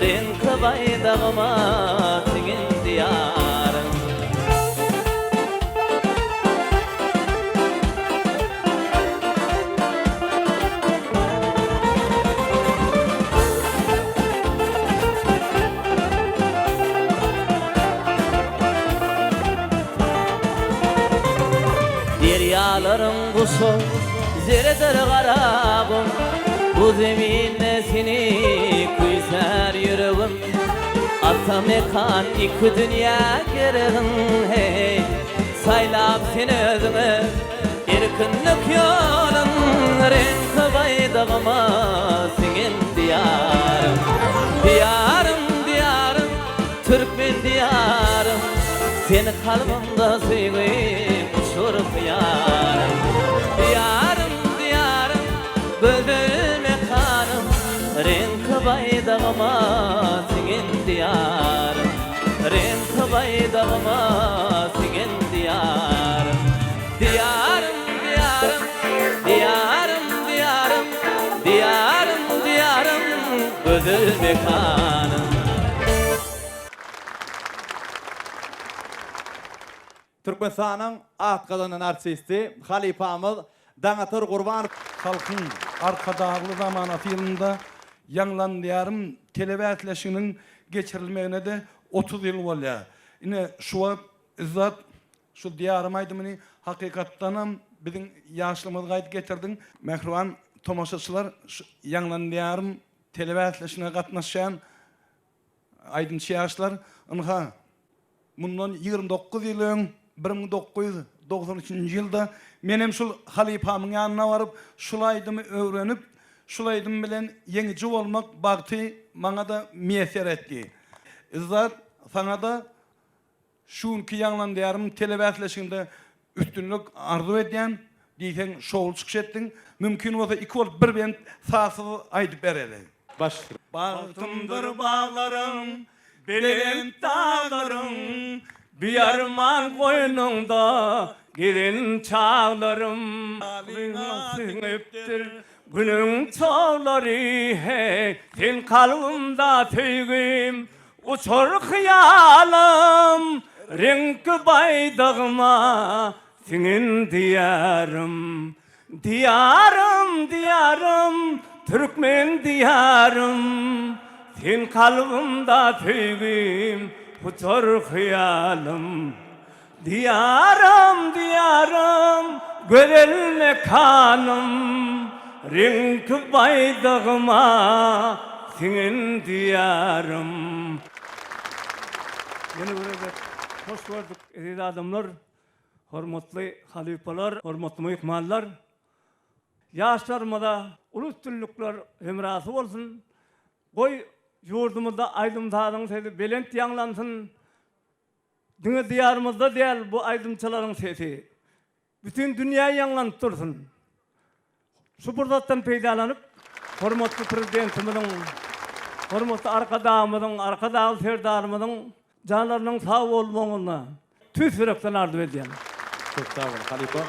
Reňki baýdagyma siňen Diýarym. Derýalaryň guşy, zeredir Garagum, Bu zeminde seni küýsär ýüregim. Ata mekan iki dünýä geregiň, heý, Saýlap sen özüňe erkinlik ýolun, Reňki baýdagyma siňen Diýarym. Diýarym, Diýarym, türkmen Diýarym, Sen kalbymda söýgim, uçur hyýalym. Diýarym, Diýarym, gözel mekanym, Reňki baýdagyma siňen Diýarym. Reňki baýdagyma siňen Diýarym. Diýarym, Diýarym, Diýarym, Diýarym, Diýarym, Diýarym, gözel mekanym. Türkmenistanyň at gazanan artisti, halypamyz Daňatar Gurbanow. Halkyň Arkadagly zamanasy ýylynda Ýaňlan Diýarym telebäsleşiginiň geçirilmegine-de 30 ýyl bolýar. Ine, şu wagt Yzzat, şu Diýarym aýdymyny hakykatdanam biziň ýaşlygymyzy gaýdyp getirdiň. Mähriban tomaşaçylar, şu Ýaňlan Diýarym telebäsleşigine gatnaşýan Aýdymçy ýaşlar, ynha, mundan 29 ýyl öň, 1993-nji ýylda menem şul halypamyň ýanyna baryp, şul aýdymy öwrenip, şul aýdym bilen ýeňiji bolmak bagty maňa-da miýesser etdi. Yzzat, saňa-da Şu günki Ýaňlan Diýarym telebäsleşiginde üstünlik arzuw edýän. Diýseň şowly çykyş etdiň. Mümkin bolsa iki bolup bir bent sazsyz aýdyp bereli. Baş. Bagtymdyr baglaryň, belent daglaryň, Biarman goýnuňda gezen çaglarym. Halyňa siňipdir Günüň çoglary, heý, sen kalbymda söýgim, Uçar hyýalym reňki baýdagyma siňen diýarym. Diýarym, Diýarym, türkmen Diýarym, Sen kalbymda söýgim, hutar hyýalym. Diýarym, Diýarym, gözel mekanym, Reňki baýdagyma siňen Diýarym. Ýene bir gezek hoş gördük eziz adamlar. Hormatly halypalar, hormatly myhmanlar! Ýaşlarymyza uly üstünlikler hemrasy bolsun! Goý, ýurdumyzda aýdym-sazyň sesi belent ýaňlansyn! Diňe Diýarymyzda däl bu aýdymçylaryň sesi bütin dünýä ýaňlanyp dursun! Şu pursatdan peýdalanyp, hormatly Prezidentimiziň, hormatly Arkadagymyzyň, Arkadagly Serdarymyzyň janlarynyň sag bolmagyny tüýs ýürekden arzuw edýän. Köp sag bol halypa.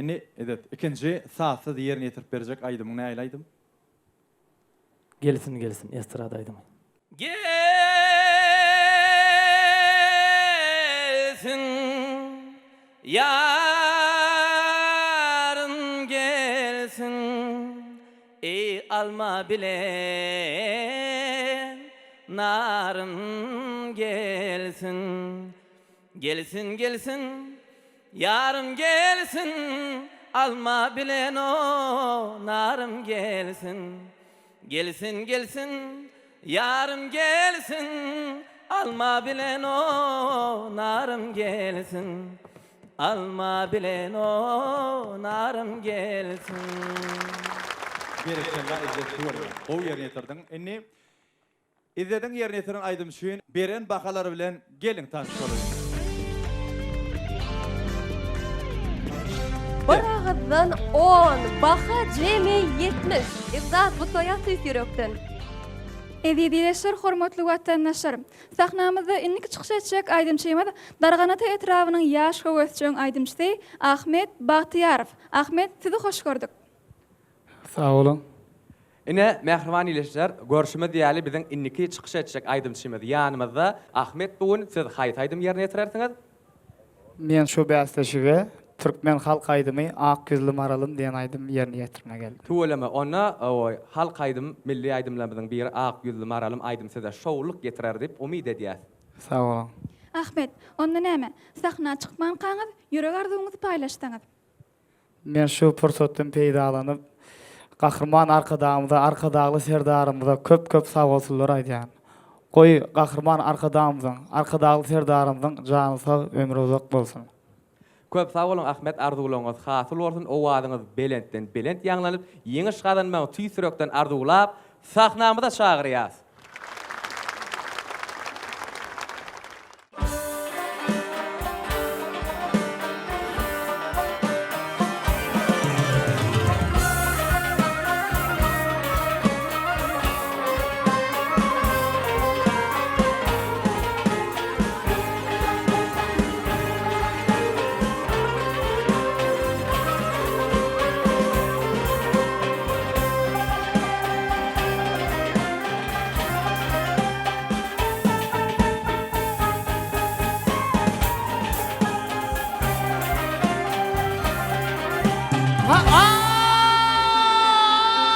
Indi Izzet, ikinji sazsyz ýerine ýetirip berjek aýdymyň nähili aýdym? Gelsin gelsin estrada aýdymy. Gelsin ýarym gelsin Eý alma bilen narym gelsin Gelsin gelsin ýarym gelsin Alma bilen o narym gelsin Gelsin gelsin ýarym gelsin Alma bilen o narym gelsin Alma bilen o narym gelsin. Berekella Izzet tüweleme. Gowy ýerine ýetirdiň. Indi Izzediň ýerine ýetiren aýdymy üçin beren bahalary bilen geliň tanyş bolalyň. Bir agyzdan on, baha jemi 70. Izzat gutlaýas tüýs ýürekden. Eziz ildeşler, hormatly watandaşlar! Sahnamyzda indiki çykyş etjek aýdymçymyz Darganata etrabynyň ýaş höwesjeň aýdymçysy Ahmet Bagtyýarow. Ahmet, sizi hoş gördük. Sag boluň. Ine, mähriban ildeşler, görşümiz ýaly biziň indiki çykyş etjek aýdymçymyz ýanymyzda. Ahmet bu gün siz haýsy aýdymy ýerine ýetirersiňiz? Men şu bäsleşige türkmen halk aýdymy Ak ýüzli maralym diýen aýdymy ýerine ýetirme geldim. Tüweleme, onda halk aýdym, milli aýdymlarymyzyň biri Ak ýüzli maralym aýdymy size şowlulyk getirer diýip umyt edýäs. Sag boluň. Ahmet, onda näme, sahna çykmankaňyz ýürek arzuwyňyzy paýlaşsaňyz. Men şu pursatdan peýdalanyp, Gahryman Arkadagymyza, Arkadagly Serdarymyza köp-köp sagbolsunlar aýdýan. Goý, Gahryman Arkadagymyzyň, Arkadagly Serdarymyzyň jany sag, ömri uzak bolsun! Köp sag boluň Ahmet arzuwlaryňyz hasyl bolsun owazyňyz belentden belent ýaňlanyp ýeňiş gazanmagy tüýs ýürekden arzuwlap sahnamyza çagyrýas.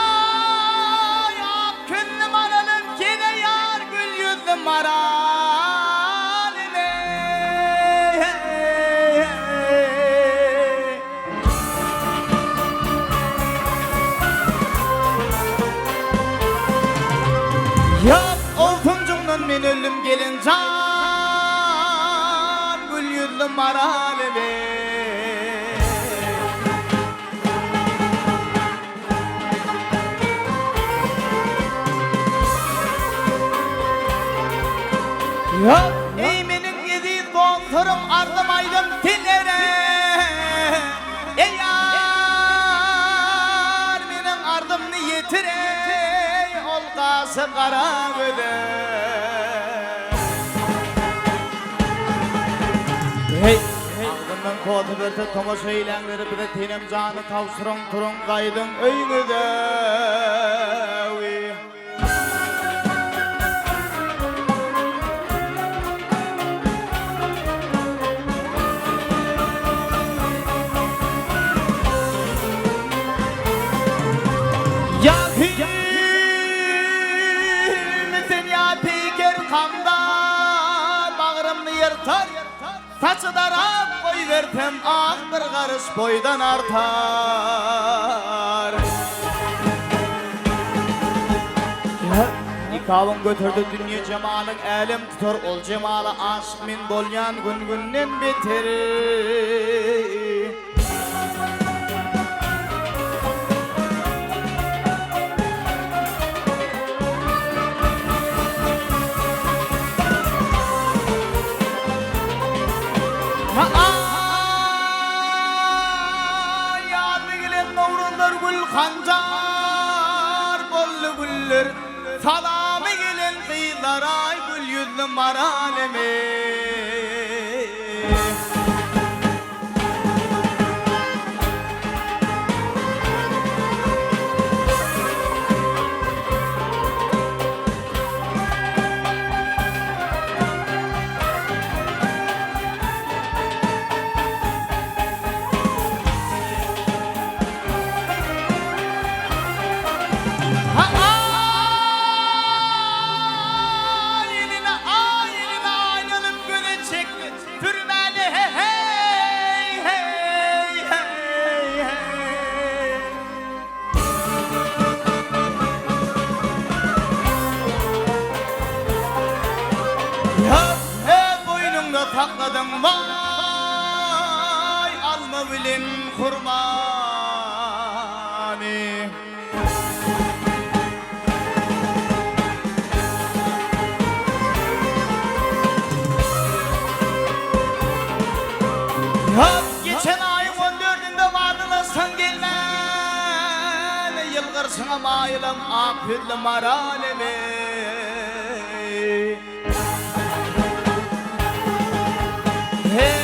Aý ak külli maralym gele ýar gül ýüzli maralym eý Ýap oltunjyňdan men öldüm gelin jan Gül ýüzli maralym eý. Eý meniň eziz dostlarym arzym aýdym sizlere Eý ýar meniň arzymny ýetir eý ol gaşy gara göze. Heý, agzyndan kosa berse tomaşa eýläňleri bize senem jany tabşyryň turuň gaýdyň öýüňize wi. ýyrtar. Saçy darap goýbersem ak bir garyş boýdan artar. Nikabyň göterde dünýe jemalyň älem tutar ol jemala aşyk men bolýan gün günden beter. Ýazly gelen nowruzlar gül hanjar boldy güller Salamy gelen gyzlar aý gül ýüzli maral emeý. Sürmäli he-heý, heý, heý, heý. Ýaz he boýnuňda sakladyň waý alma bilen hurmany. Ýaz geçen aýyň on dördünde wadalaşsaň gelmän, Ýylgyrşyňa maýylam ak ýüzli maral emeý. Heý,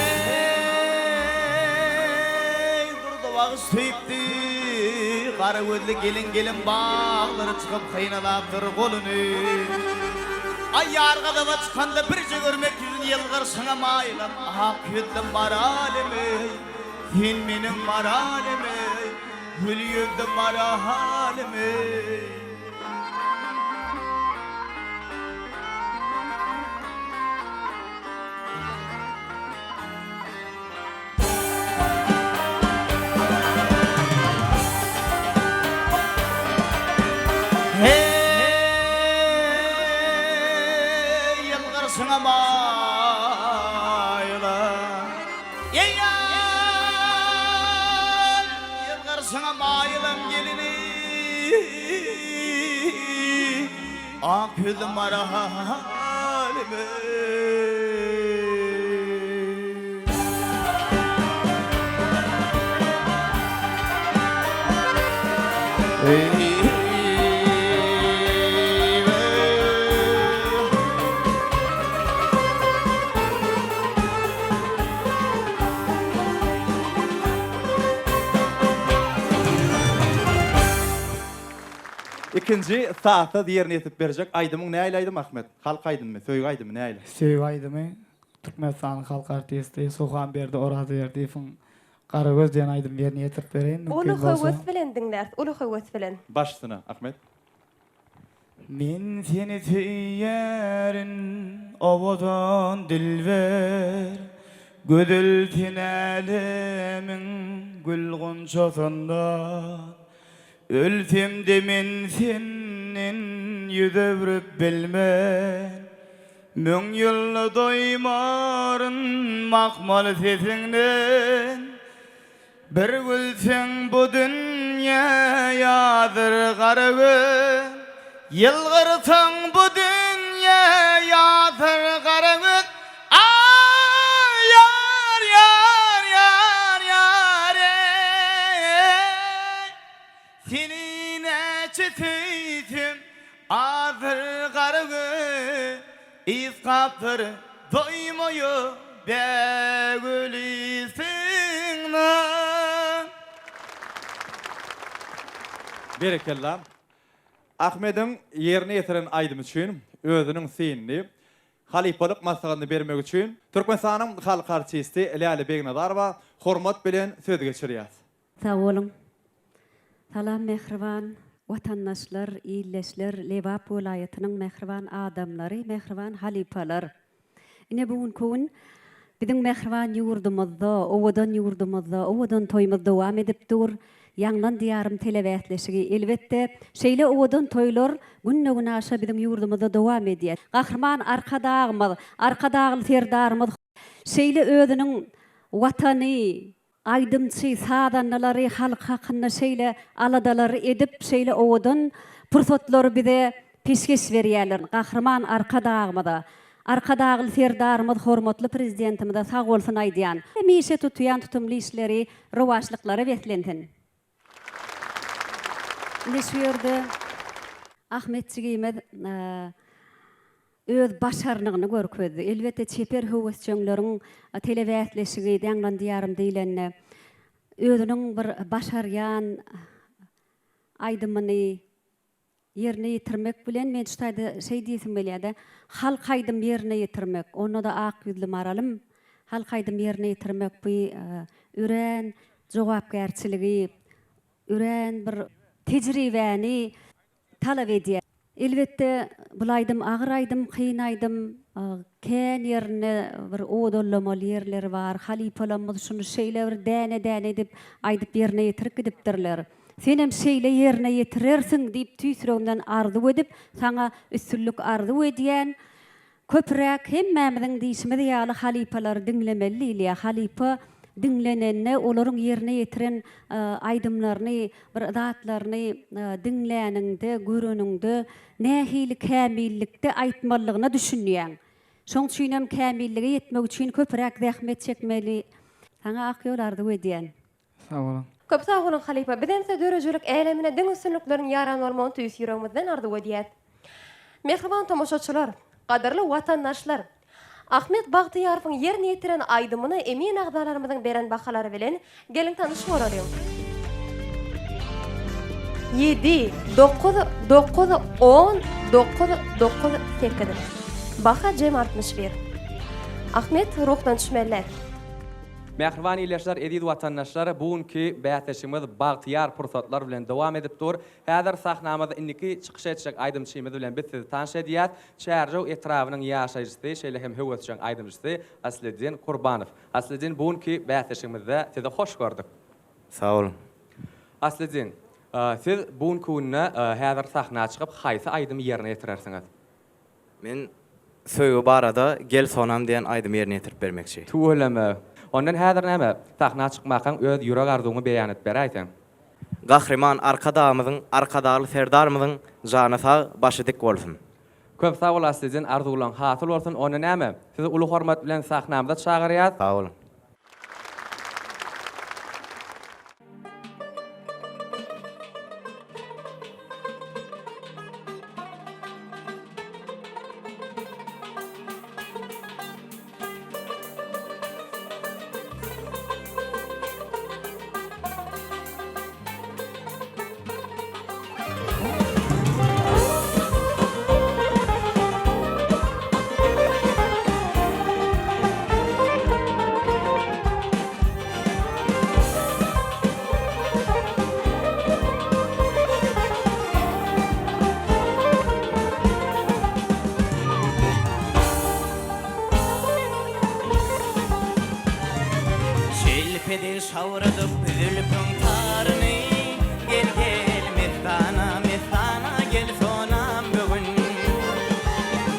Durdy bagyş söýüpdi, gara gözli gelin gelin baglary çykyp synalapdyr goluny. Aý ýar gazaba çykanda birje görmek ýüzüni ýylgyrşyňa maýylam ak ýüzli maralym eý, sen meniň maralym eý, gül ýüzli maralym eý. Heý, ýylgyrşyňa maýyla. Eý, ýar, ýylgyrşyňa maýylam gelini. Ak ýüzli maralym eý. Ikinji sazsyz ýerine ýetirip berjek aýdymyň nähili aýdym Ahmet? Halk aýdymymy, söýgi aýdymy nähili? Söýgi aýdymy Türkmenistanyň halk artisti Suhanberdi Orazberdiýewiň Garagöz diýen aýdymyny ýerine ýetirip bereýin Uly mümkin bolsa. höwes bilen diňläris, uly höwes bilen. Baş üstüne, Ahmet. Men seni söýýärin, owadan dilber, Gözel sen älemiň gül gunçasyndan. Ölsem-de men senden ýüz öwrüp bilmen, Müň ýylda doýmaryn mahmal sesiňden. Bir gülseň bu dünýä ýazyr gara göz, Ýylgyrsaň bu dünýä ýazyr gara göz. Aý, ýar, ýar, ýar, ýar, eý. Seni näçe söýsem azdyr gara göz, Ysgapdyr doýmaýa bägüli synam. Berekella. Ahmediň ýerine ýetiren aýdymy üçin özüniň synyny Halypalyk maslahatyny bermek üçin Türkmenistanyň halk artisti Läle Begnazarowa hormat bilen söz geçirýär. Sag boluň. Salam mähriban watandaşlar, ildeşler, Lebap welaýatynyň mähriban adamlary, mähriban halypalar. Ine bu günki gün biziň mähriban ýurdumyzda, owadan ýurdumyzda owadan toýumyz dowam edip dur. Ýaňlan Diýarym telebäsleşigi. Elbetde, şeýle owadan toýlar günde-günaşa biziň ýurdumyzda dowam edýär. Gahryman Arkadagymyz, Arkadagly Serdarymyz şeýle özüniň Watany, Aýdymçy, sazandalary halk hakynda şeýle aladalary edip, şeýle owadan pursatlary bize peşgeş berýärler. Gahryman Arkadagymyza, Arkadagly Serdarymyz hormatly Prezidentimize sag bolsun aýdýan. Hemişe tutýan tutumly işleri rowaçlyklara beslensin. Ine şu ýerde Ahmet jigimiz öz başarnygyny görkezdi. Elbetde çeper höwesjeňleriň telebäsleşigi Ýaňlan Diýarym diýlende özüniň bir başarýan aýdymyny ýerine ýetirmek bilen men şu taýda şeý diýesim gelýär-de, halk aýdym ýerine ýetirmek, onda-da ak ýüzli maralym halk aýdym ýerine ýetirmek bu örän jogapkärçiligi, örän bir tejribäni talap edýär. Elbetde, bul aýdym agyr aýdym, kyn aýdym. Kän ýerinde bir owadanlamaly ýerleri bar. Halypalarymyz şuny şeýle bir däne-däne edip aýdyp ýerine ýetirip gidipdirler. Senem şeýle ýerine ýetirersiň diýip tüýs ýüregimden arzuw edip, saňa üstünlik arzuw edýän. Köpüräk hemmämiziň diýşimiz ýaly halypalary diňlemeli diýilýär. Halypa diňlenende olaryň ýerine ýetiren aýdymlaryny, bir zatlaryny diňläniňde, göreniňde nähili kämillikde aýtmalydygyna düşünýäň. Şoň üçinem kämillige ýetmek üçin köpüräk zähmet çekmeli. Saňa ak ýol arzuw edýän. Sag boluň. Köp sag boluň halypa bizem size döredijilik älemine diňe üstünlikleriň ýaran bolmagyny tüýs ýüregimizden arzuw edýäs. Mähriban tomaşaçylar, gadyrly watandaşlar! Ahmet Bagtyýarowyň ýerine ýetiren aýdymyna emin agzalarymyzyň beren bahalary bilen geliň tanyş bolalyň. Ýedi, dokuz, dokuz, on, dokuz, dokuz, sekiz. Baha jem 61. Ahmet ruhdan düşmeli. Mähriban ildeşler, eziz watandaşlar, bu günki bäsleşigimiz bagtyýar pursatlar bilen dowam edip dur. Häzir sahnamyzda indiki çykyş etjek aýdymçymyz bilen biz sizi tanyş edýäs. Çärjew etrabynyň ýaşaýjysy, şeýle hem höwesjeň aýdymçysy Asliddin Kurbanow. Asliddin, bu günki bäsleşigimizde sizi hoş gördük. Sag boluň. Asliddin, siz bu günki günde häzir sahna çykyp haýsy aýdymy ýerine ýetirersiňiz? Men söýgi barada Gel sonam diýen aýdymy ýerine ýetirip bermekçi. Tüweleme. Ondan häzir näme, sahna çykmakaň öz ýürek arzuwyňy beýan edip beräýseň. Gahryman Arkadagymyzyň, Arkadagly Serdarymyzyň jany sag, başy dik bolsun. Köp sag bol Aslyjan arzuwlaň hasyl bolsun onda näme sizi uly hormat bilen sahnamyza çagyrýas. Sag boluň. Şelpedi şawradyp zülpüň taryny, Gel, gel, messana, messana gel sonam bu gün.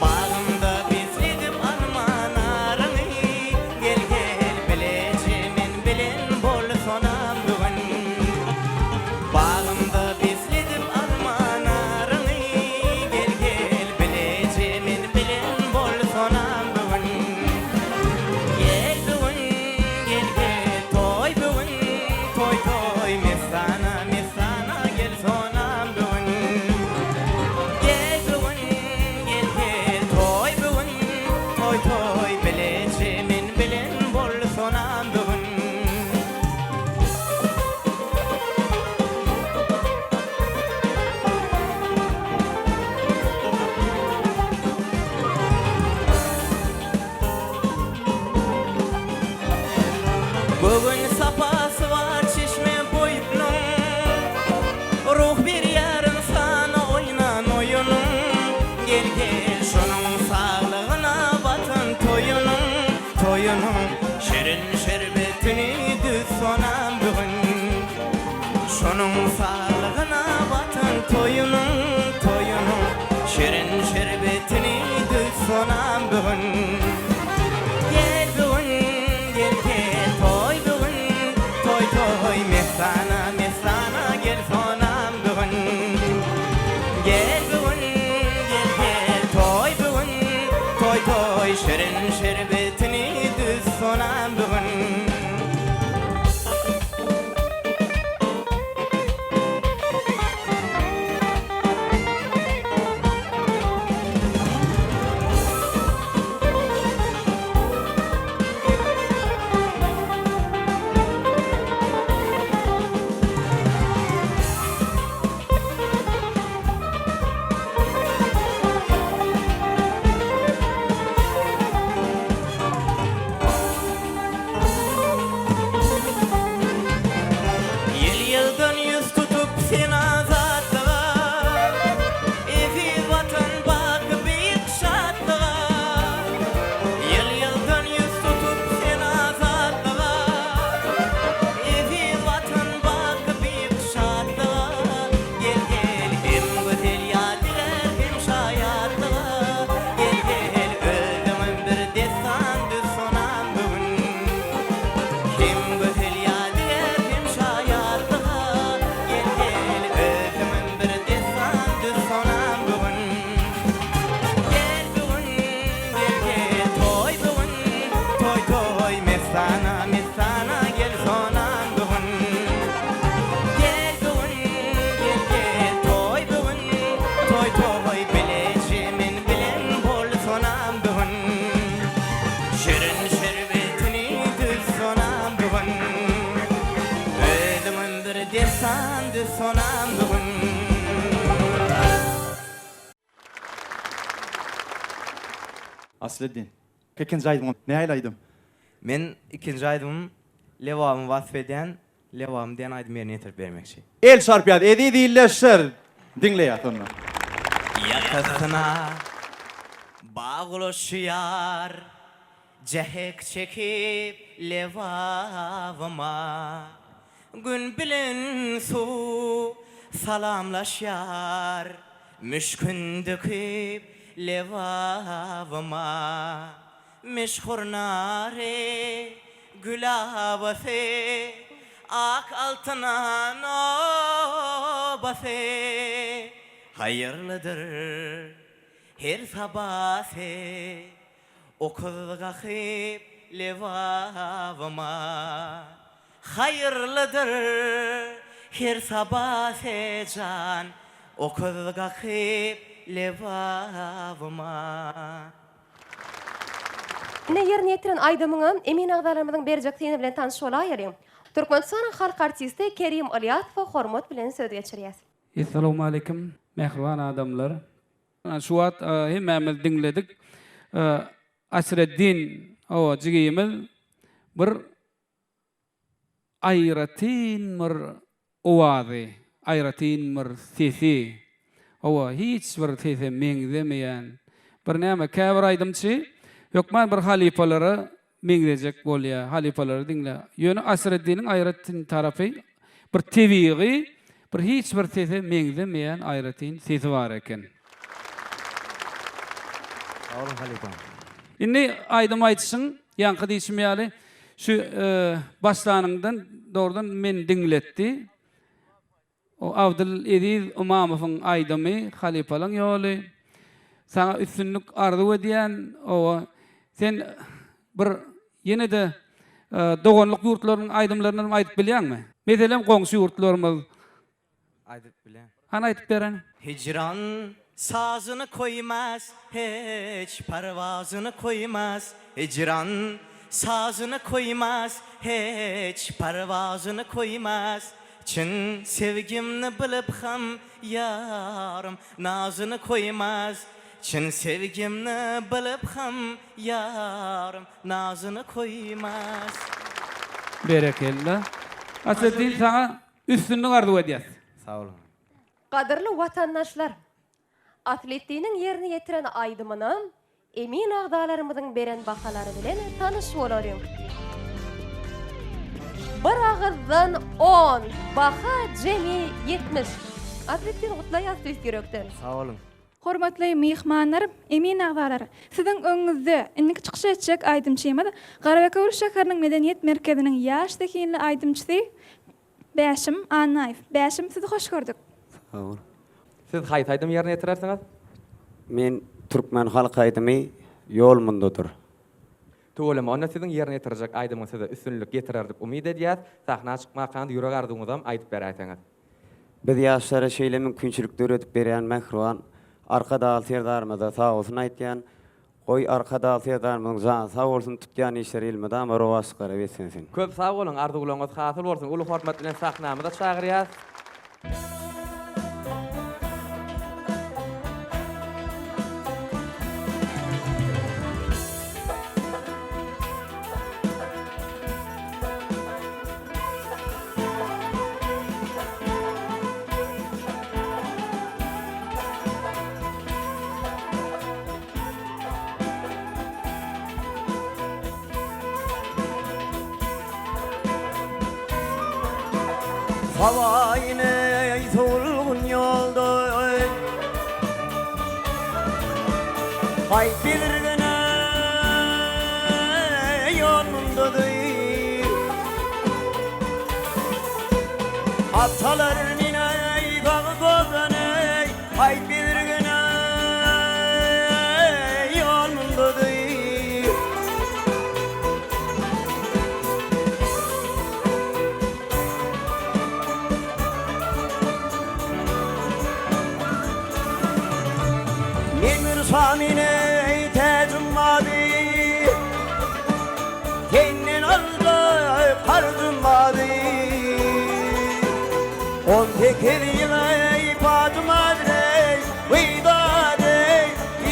Bagymda besledim alma naryňy, Gel, gel, bileje men bilen bol sonam bu gün. Bagymda besledim alma naryňy, Gel, gel, bileje men bilen bol sonam bu gün. Gel bu gün, gel, gel, toý bu gün, toý, toý, messana, messana gel sonam bu gün. Gel bu gün, gel, gel, toý bu gün, toý, toý, bileje men bilen bol sonam bu gün. Göwün sapasy bar çeşme boýunyň, Ruh berýär ynsana oýnan oýunyň. Gel, gel, şonuň saglygyna Watan toýunyň. sonam bu gün. Gel bu gün, gel gel toý bu gün, toý toý messana messana gel sonam bu gün. Gel bu gün, gel gel toý bu gün, toý toý şirin şerbetini düz sonam bu gün. Ýyl-ýyldan ýüz tutup sen azatlyga, Eziz Watan baky beýik şatlyga. Ýyl-ýyldan ýüz tutup sen azatlyga, Eziz Watan baky beýik şatlyga. Gel, gel, hem gözel ýadygär, hem şaýatlyga. Gel, gel, özüňem bir dessan düz sonam bu gün. Hem gözel ýadygär, hem şaýatlyga. Gel, gel, özüňem bir dessan düz sonam bu gün. Gel bu gün, gel, gel, toý bu gün. Toý, toý, messana, messana gel sonam bu gün. Gel bu gün, gel, gel, toý bu gün. Toý, toý, bileje men bilen bol sonam bu gün. Şirin şerbetini düz sonam bu gün. Özüňem bir dessan düz sonam bu gün. Asleddin, ikinji aýdymyň nähili aýdym? Men ikinji aýdymym Lebabymy wasp edýän Lebabym diýen aýdymy ýerine ýetirip bermekçi. El çarpýas eziz ildeşler diňleýäs onda. Ýakasyna bag ulaşýar Jähek çekip Lebabyma. Gün bilen suw salamlaşýar Müşkün döküp Lebabyma. Meşhur nary, gülabasy, Ak altyna nobasy. Haýyrlydyr her sabasy, Okuz kakyp Lebabyma. Haýyrlydyr her sabasy jan, Okuz kakyp Lebabyma. Ine ýerine ýetiren aýdymyňa emin agzalarymyzyň berjek syny bilen tanyş bolaýalyň. Türkmenistanyň halk artisti Kerim Ylýasowa hormat bilen söz geçirýäs. Essalawmaleýkim mähriban adamlar. Şu wagt hemmämiz diňledik. Asreddin hawa jigimiz bir Aýratyn bir owazy, aýratyn bir sesi. Hawa, hiç bir sese meňzemeýän bir näme, käbir aýdymçy hökman bir halypalara meňzejek bolýar, halypalary diňle. Ýöne Asreddiniň aýratyn tarapy bir tebigy, bir hiç bir sese meňzemeýän aýratyn sesi bar eken. Sag boluň halypa. Indi aýdym aýdyşyň ýaňky diýşim ýaly şu başlanyňdan dogrudan meni diňletdi. O Abdyl Eziz Ymamowyň aýdymy Halypalaň ýoly. Saňa üstünlik arzuw edýän. Owa sen bir ýene-de doganlyk ýurtlarynyň aýdymlaryndan hem aýdyp bilýäňmi? Meselem goňşy ýurtlarymyz Aýdyp bilýän. Hany aýdyp beren. Hijran sazyny koýmaz hiç parwazyny koýmaz Hijran sazyny koýmaz hiç parwazyny koýmaz Çyn sevgimni bilip ham ýarym nazyny koýmaz Çyn sevgimni bilip ham ýarym nazyny koýmaz. Berekella. Asleddin saňa Üstünlik arzuw edýäs. Sag boluň. Gadyrly watandaşlar! Asletdiniň ýerine ýetiren aýdymyna emin agzalarymyzyň beren bahalary bilen tanyş bolalyň. Bir agyzdan on, baha jemi 70. Asletdin gutlaýas tüýs ýürekden. Sag boluň. Hormatly myhmanlar, emin agzalar! Siziň öňüňizde indiki çykyş etjek aýdymçymyz Garabekewül şäheriniň medeniýet merkeziniň ýaş zehinli aýdymçysy Bäşim Annaýew. Bäşim sizi hoş gördük. Sag bol. Siz haýsy aýdymy ýerine ýetirersiňiz? Men türkmen halk aýdymy Ýol mundadyr. Tüweleme, onda siziň ýerine ýetirjek aýdymyňyz size üstünlik getirer diýip umyt edýäs. Sahna çykmakaňyz ýürek arzuwyňyzam aýdyp beräýseňiz. Biz ýaşlara şeýle mümkinçilik döredip berýän mähriban Arkadagly Serdarymyza sagbolsun aýtýan. Goý Arkadagly Serdarymyzyň jany sag bolsun, tutýan işleri elmydama rowaçlyklara beslensin. Köp sag boluň, arzuwlaryňyz hasyl bolsun. Uly hormat bilen sahnamyza çagyrýas. Hawaýyny solgun ýolda Haýp bilirgene ýolundady Atalar mine bagy gozany Haýp bilirgene ýolundady Men bir şamine täjim bardy Senden aldy karzym bardy 18 ýyl eý pajym ady Weýdady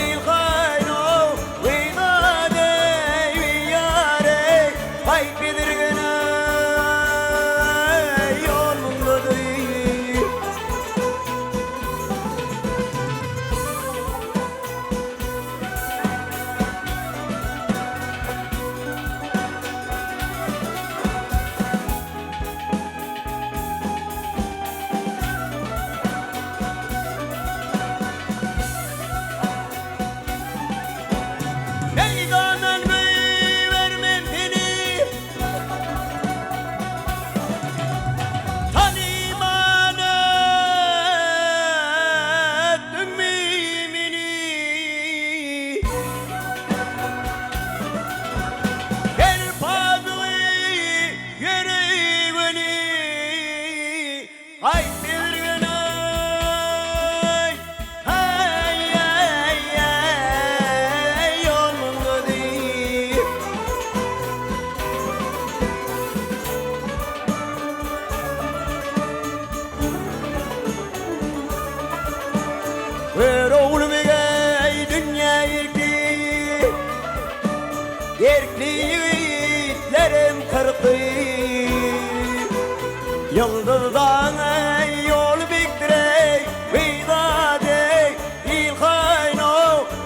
il gaýno Weýdady ýar eý Gaýt bezirgene ýol mundady. Meýdandan goýbermen seni Tanyman ötdüňmi meni Her padygy ýöre göni Gaýt bezirgen aý, aý, aý, aý, ýolundady. Görogly begeý dünýä erkli, Erkli ýigitlerem kyrky. Ýyldyzlaň ýoly beýikdir-eý, Weýdad-eý, il haýno,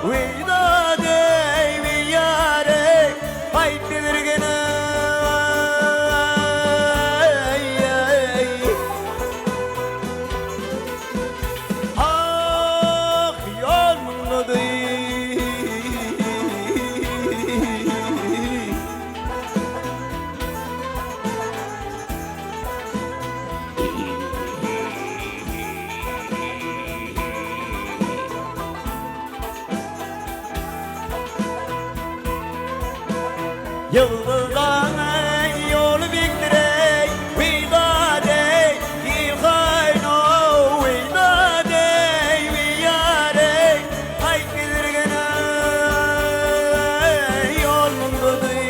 Weýdad-eý, weýýar-eý, Gaýt bezirgen-eý. Ah, ýol mundady. Ýyldyzlaň ýoly beýikdir-eý, Weýdad-eý, il haýno, Weýdad-eý, weýýar-eý, Gaýt bezirgen-eý, ýol mundady.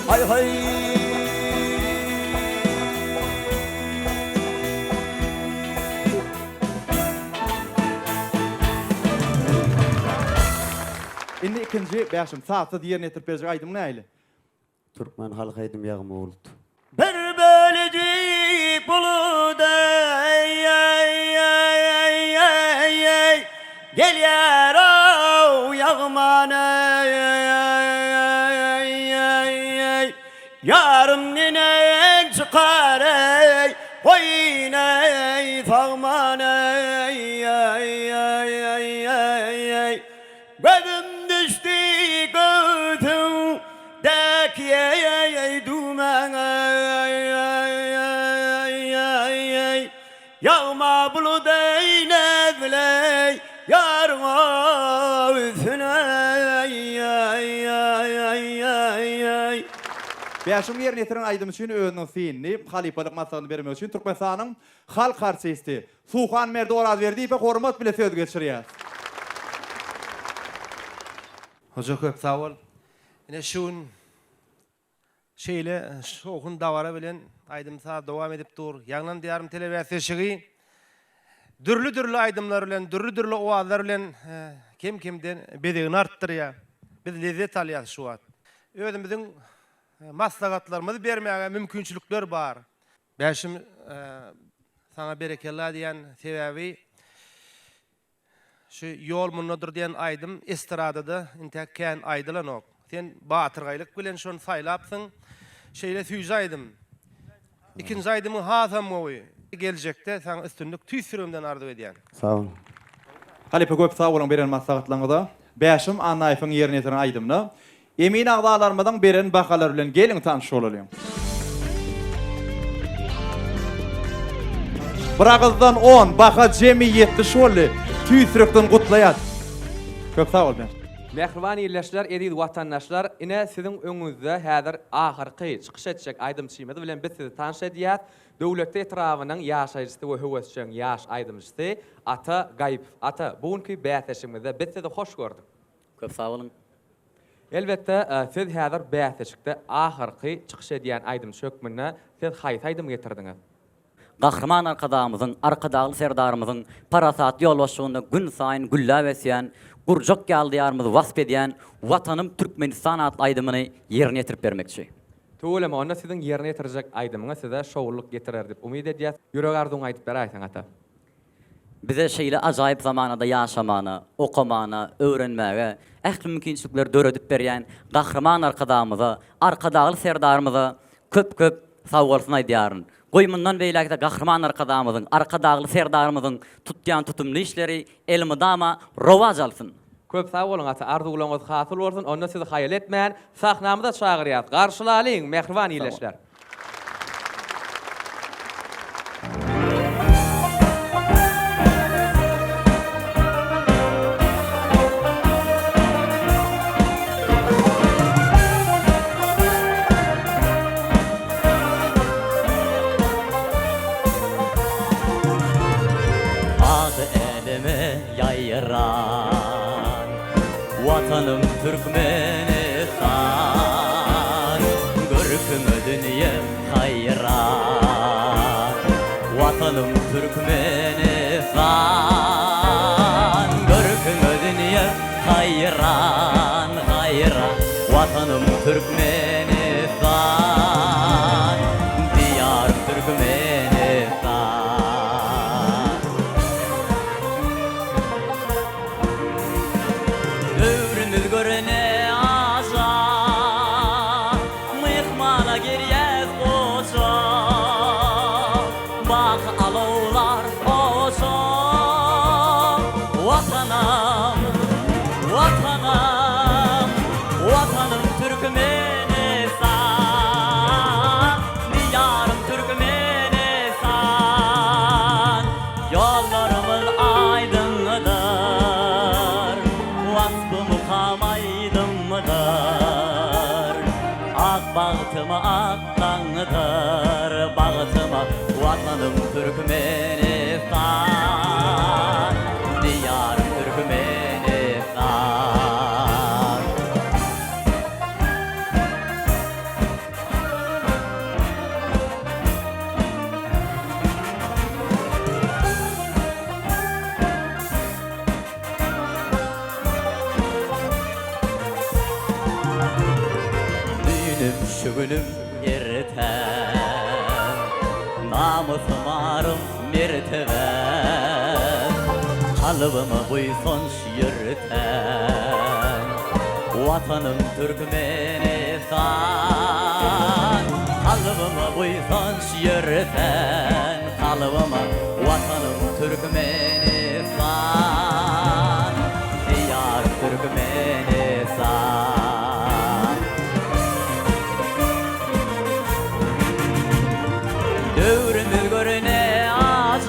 Haý haý. Indi ikinji Bäşim sazsyz ýerine ýetirip berjek aýdymyň nähili? Türkmen halk aýdym Ýagmyr bulut. Bir bölejik bulut eý eý eý eý eý eý Gelýär-ow ýagman eý eý eý eý eý Ýarym neneň çykar eý Goý. Geleýin eý sagman eý eý eý eý eý eý Gözüm düşdi göwsüň däki eý eý eý düwmäň eý eý eý eý eý Ýagma bulut eý näzleý ýaryň üstüne eý eý eý eý eý eý. Bäşim ýerine ýetiren aýdymy üçin özüniň synyny, halypalyk maslahatyny bermek üçin Türkmenistanyň halk artisti Suhanberdi Orazberdiýewe hormat bile söz geçirýäs. Hoja köp sag bol. Ine şu gün Şeýle şowhun dabara bilen aýdym-saz dowam edip dur. Ýaňlan Diýarym telebäsleşigi dürli-dürli aýdymlar bilen, dürli-dürli owazlar bilen kem-kemden bezegini artdyrýar. Biz lezzet alýarys şu wagt. Özümiziň maslahatlarymyzy bermäge mümkinçilikler bar. Bäşim saňa berekella diýýän sebäbi Şu Ýol mundadyr diýen aýdym estradada intäk kän aýdylanok. Sen batyrgaýlyk bilen şony saýlapsyň. Şeýle süýji aýdym. Ikinji aýdymyň hasam gowy. Geljekde saňa üstünlik tüýs ýüregimden arzuw edýän. Sag boluň. Halypa köp sag boluň beren maslahatlaryňyza. Bäşim Annaýewiň ýerine ýetiren aýdymyna Emin agzalarymyzyň beren bahalary bilen geliň tanyş bolalyň. Bir agyzdan on, baha jemi 70 boldy. Tüýs ýürekden gutlaýas. Köp sag bol Bäşim. Mähriban ildeşler, eziz watandaşlar, ine siziň öňüňizde häzir ahyrky çykyş etjek aýdymçymyz bilen biz sizi tanyş edýäs. Döwletli etrabynyň ýaşaýjysy we höwesjeň ýaş aýdymçysy Ata Gaýypow. Ata, bu günki bäsleşigimizde biz sizi hoş gördük. Köp sag boluň. Elbetde, siz häzir bäsleşikde ahyrky çykyş edýän aýdymçy hökmünde siz haýsy aýdymy getirdiňiz? Gahryman Arkadagymyzyň, Arkadagly Serdarymyzyň parasatly ýolbaşçylygynda günsaýyn gülläp ösýän, gurjak ýaly Diýarymyzy wasp edýän Watanym Türkmenistan atly aýdymyny ýerine ýetirip bermekçi. Tüweleme, onda siziň ýerine ýetirjek aýdymyňyz size şowlulyk getirer diýip umyt edýäs. Ýürek arzuwyňy aýdyp beräýseň, ata. Bize şeýle ajaýyp zamanada ýaşamana, okamana, öwrenmäge ähli mümkinçilikleri döredip berýän Gahryman Arkadagymyza, Arkadagly Serdarymyza köp-köp sagbolsun aýdýaryn. Goý, mundan beýläk-de Gahryman Arkadagymyzyň, Arkadagly Serdarymyzyň tutýan tutumly işleri elmydama rowaç alsyn! Köp sag boluň ata, arzuwlaryňyz hasyl bolsun, onda sizi haýal etmän sahnamyza çagyrýas, garşylalyň mähriban ildeşler! Ady äleme ýaýran Watanym Türkmenistan Görküňe dünýe haýran Watanym Türkmenistan Görküňe dünýe haýran haýran Watanym Türkmenistan Diýarym Türkmenistan. Döwrümiz görene aşa, Myhmana girýäs goşa. Baky alawlar oşa. Watanam, Watanam, Watanym Türkmenistan, Diýarym Türkmenistan. Ýollarymyz aýdyňdyr, Waspy mukam aýdymdyr. Ak bagtyma ak daňdyr, Bagtyma Watanym Türkmenistan, Diýarym Türkmenistan. Düýnüm, şu günüm, ertäm, Namysym, arym, mertebäm, Kalbyma buýsanç ýörten, Watanym Türkmenistan. Kalbyma buýsanç ýörten. Kalbyma Watanym Türkmenistan, Diýarym Türkmenistan. Döwrümiz gör ne ajap,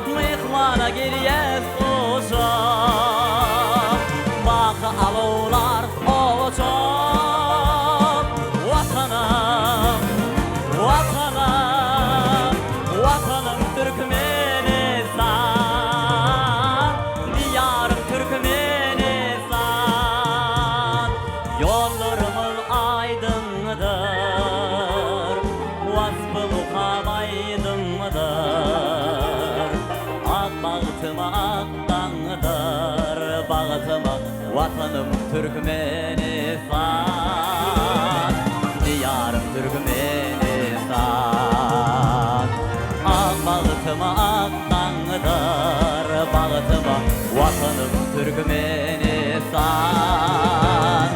Myhmana gelýäs guşap. Baky alawlar ojap, Watanym, Watanym, Watanym Türkmenistan, Diýarym Türkmenistan. Ýollarymyz aýdyňdyr, Waspy mukam aýdymdyr. Ak bagtyma ak daňdyr, Bagtyma Watanym Türkmenistan, Diýarym Türkmenistan. Ak bagtyma ak daňdyr, Bagtyma Watanym Türkmenistan,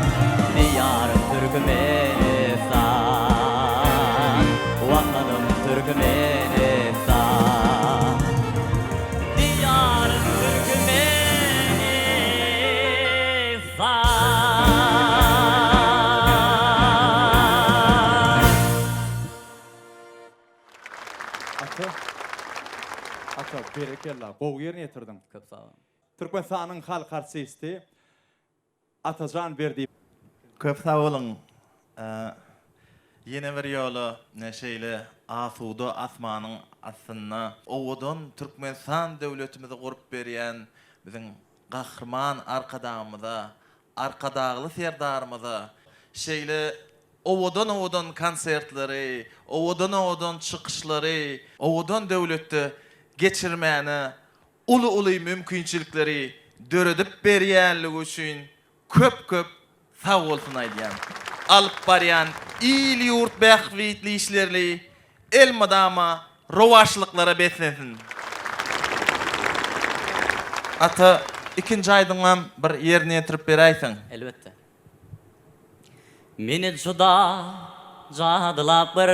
Diýarym Türkmenistan, Watanym Türkmenistan. Diýarym Türkmenistan. Ata, Ata, berekella, gowy ýerine ýetirdiň. Köp sag boluň. Türkmenistanyň halk artisti Atajan Berdiýew. Köp sag boluň. Ýene bir ýola şeýle asuda asmanyň astynda owadan Türkmenistan döwletimizi gurup berýän biziň Gahryman Arkadagymyza, Arkadagly Serdarymyza şeýle owadan-owadan konsertleri, owadan-owadan çykyşlary owadan döwletde geçirmäne uly-uly mümkinçilikleri döredip berýänligi üçin köp-köp sag bolsun aýdýan. Alyp barýan il-ýurt bähbitli işlerli elmydama rowaçlyklara beslensin. Ata, ikinji aýdymam bir ýerine ýetirip beräýseň. Elbetde. Meni juda jadylap bir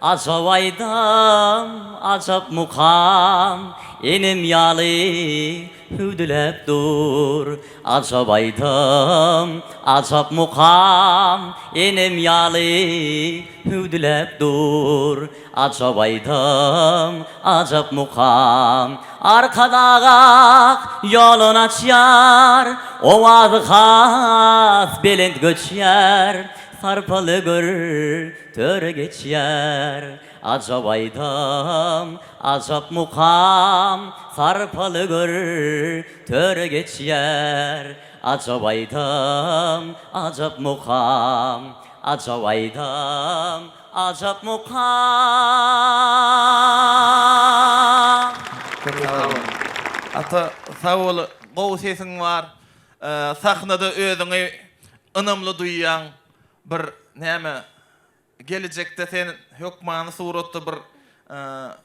ajap aýdym, ajap mukam, enem ýaly hüwdüläp dur. Ajap aýdym, ajap mukam, enem ýaly hüwdüläp dur. Ajap aýdym, ajap mukam. Arkadag ak ýolun açýar, Owazy has belent göçýär, Sarpaly gör töre geçýär. Ajap aýdym, ajap mukam, Sarpaly gör töre geçýär. Ajap aýdym, ajap mukam, Ajap aýdym, Ajap mukam. Köp sag bol. Ata sag bol gowy sesiň bar. Sahnada özüňi ynamly duýýaň. Bir näme gelejekde sen hökmany suratda bir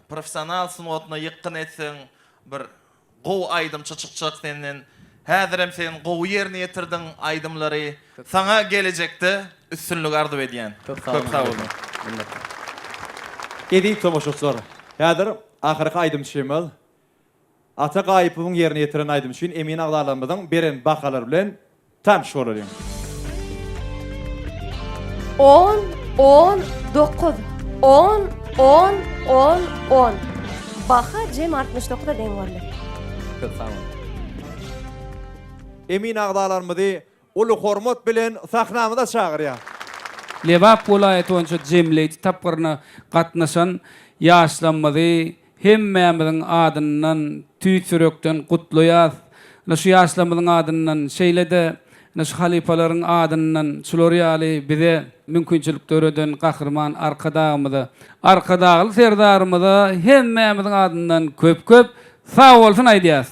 professional sungatyna ýykgyn etseň bir Gowy aýdymçy çykjak senden. Häzirem sen gowy ýerine ýetirdiň aýdymlary. Saňa gelejekde üstünlik arzuw edýän. Köp sag boluň. Minnetdar. Eziz tomaşaçylar, häzir ahyrky aýdymçymyz Ata Gaýypowyň ýerine ýetiren aýdymy üçin emin agzalarymyzyň beren bahalary bilen Tanyş bolalyň. On, on, dokuz, on, on, on, on. Baha jemi 69-a deň boldy. Köp sag boluň. Emin agzalarymyzy uly hormat bilen sahnamyza çagyrýas. Lebap welaýaty boýunça jemleýji tapgyryna gatnaşan ýaşlarymyzy Hemmämiziň adyndan tüýs ýürekden gutlaýas. Ine şu ýaşlarymyzyň adyndan, şeýle-de ine şu halypalaryň adyndan şular ýaly bize mümkinçilik döreden Gahryman Arkadagymyza, Arkadagly Serdarymyza hemmämiziň adyndan köp-köp sag bolsun aýdýas.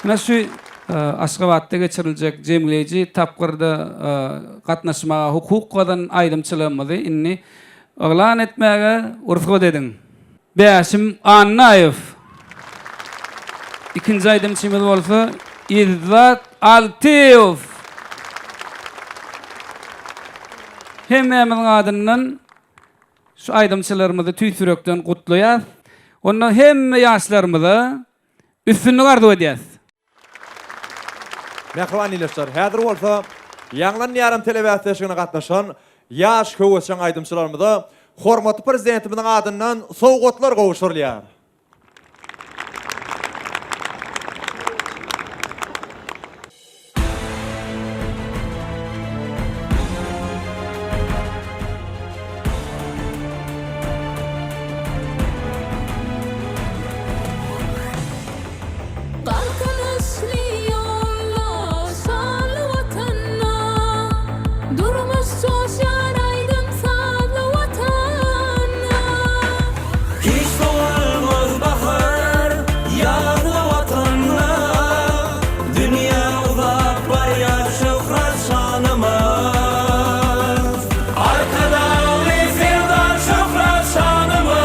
Ine şu Aşgabatda geçiriljek jemleýji tapgyrda gatnaşmaga hukuk gazanan aýdymçylarymyzy indi yglan etmäge rugsat ediň. Bäşim Annaýew. Ikinji aýdymçymyz bolsa Yzzat Altyýew. Hemmämiziň adyndan şu aýdymçylarymyzy tüýs ýürekden gutlaýas. Onda hemme ýaşlarymyza üstünlik arzuw edýäs. Mähriban ildeşler, häzir bolsa Ýaňlan Diýarym telebäsleşigine gatnaşan ýaş höwesjeň aýdymçylarymyza hormatly Prezidentimiziň adyndan sowgatlar gowşurylýar. Galkynyşly ýolda şanly Watanda, Durmuş joşýar aýdym-sazly Watanda. Hiç sowalmaz bahar, ýazly Watanda, Dünýä uzap barýar şöhrat şanymyz. Arkadagly Serdar şöhrat şanymyz.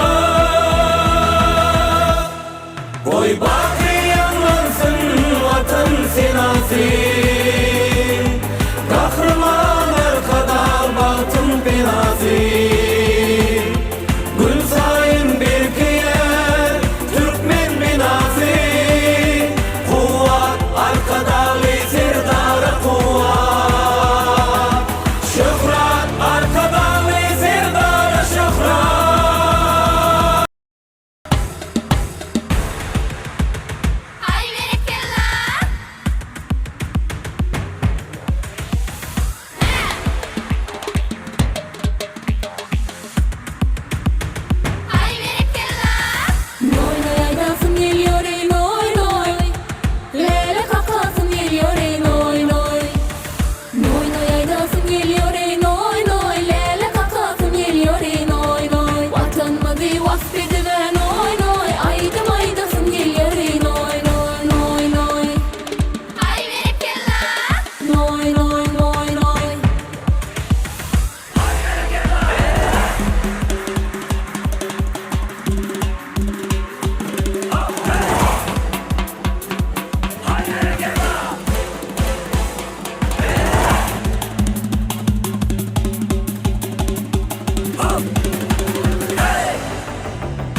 Goý baky ýaňlansyn Watan senasy, Gahryman Arkadag bagtyň penasy. Günsaýyn berkeýär türkmen binasy, Kuwwat Arkadagly Serdara kuwwat. Şöhrat Arkadagly Serdara şöhrat! Haý berekella! Haý berekella! Noý noý aýdasym gelýär eý noý noý Läle kakasym gelýär eý noý noý Noý noý aýdasym gelýär eý noý noý Läle kakasym gelýär eý noý noý Watanymyzy wasp edibä noý noý Aýdym aýdasym gelýär eý noý noý noý noý Haý berekella! Noý noý noý noý.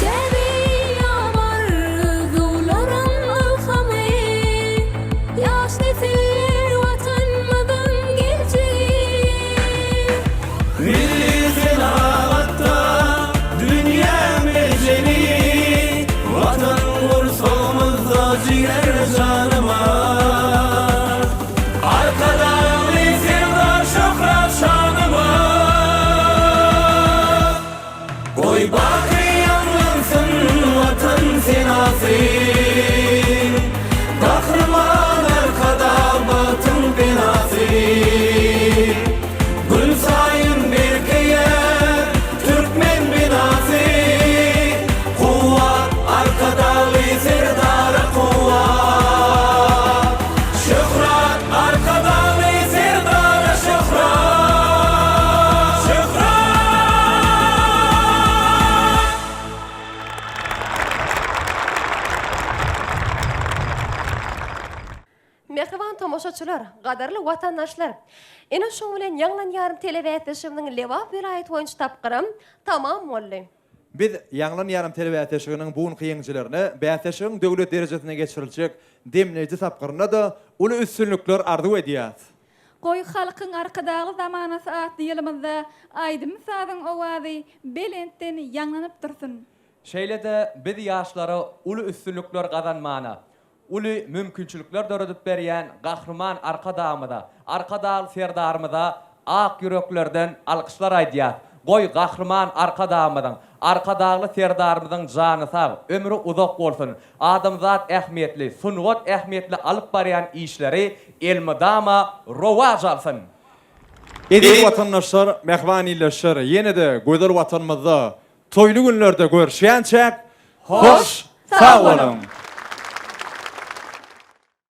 Tebiýam arzuwlaryň ylhamy, Ýaş nesiller Watanymyzyň geljegi. Milli senagatda dünýä merjeni, Watan gursagymyzda jiger janymyz. Arkadagly Serdar şöhrat şanymyz. Goý baky ýaňlansyn Watan senasy, Gahryman Arkadag bagtyň penasy. Günsaýyn berkeýär türkmen binasy, Kuwwat Arkadagly Serdara kuwwat. Şöhrat Arkadagly Serdara şöhrat! Şöhrat! Mähriban tomaşaçylar, gadyrly watandaşlar! Ine şuň bilen Ýaňlan ýarym telebäsleşigimiziň Lebap welaýaty boýunça tapgyram tamam boldy. Biz Ýaňlan ýarym telebäsleşiginiň bu günki ýeňijilerine bäsleşigiň döwlet derejesinde geçiriljek demleýji tapgyrynda-da uly üstünlikler arzuw edýäs. Goý, Halkyň Arkadagly zamanasy atly ýylymyzda aýdym-sazyň owazy belentden ýaňlanyp dursun! Şeýle-de biz ýaşlara uly üstünlikler gazanmana, uly mümkinçilikler döredip berýän Gahryman Arkadagymyza, Arkadagly Serdarymyza ak ýüreklerden alkyşlar aýdýas. Goý, Gahryman Arkadagymyzyň, Arkadagly Serdarymyzyň jany sag, ömri uzak bolsun! Adamzat ähmiýetli, sungat ähmiýetli alyp barýan işleri elmydama rowaç alsyn! Eziz watandaşlar, mähriban ildeşler, ýene-de gözel Watanymyzda toýly günlerde görüşýänçäk, hoş sag boluň!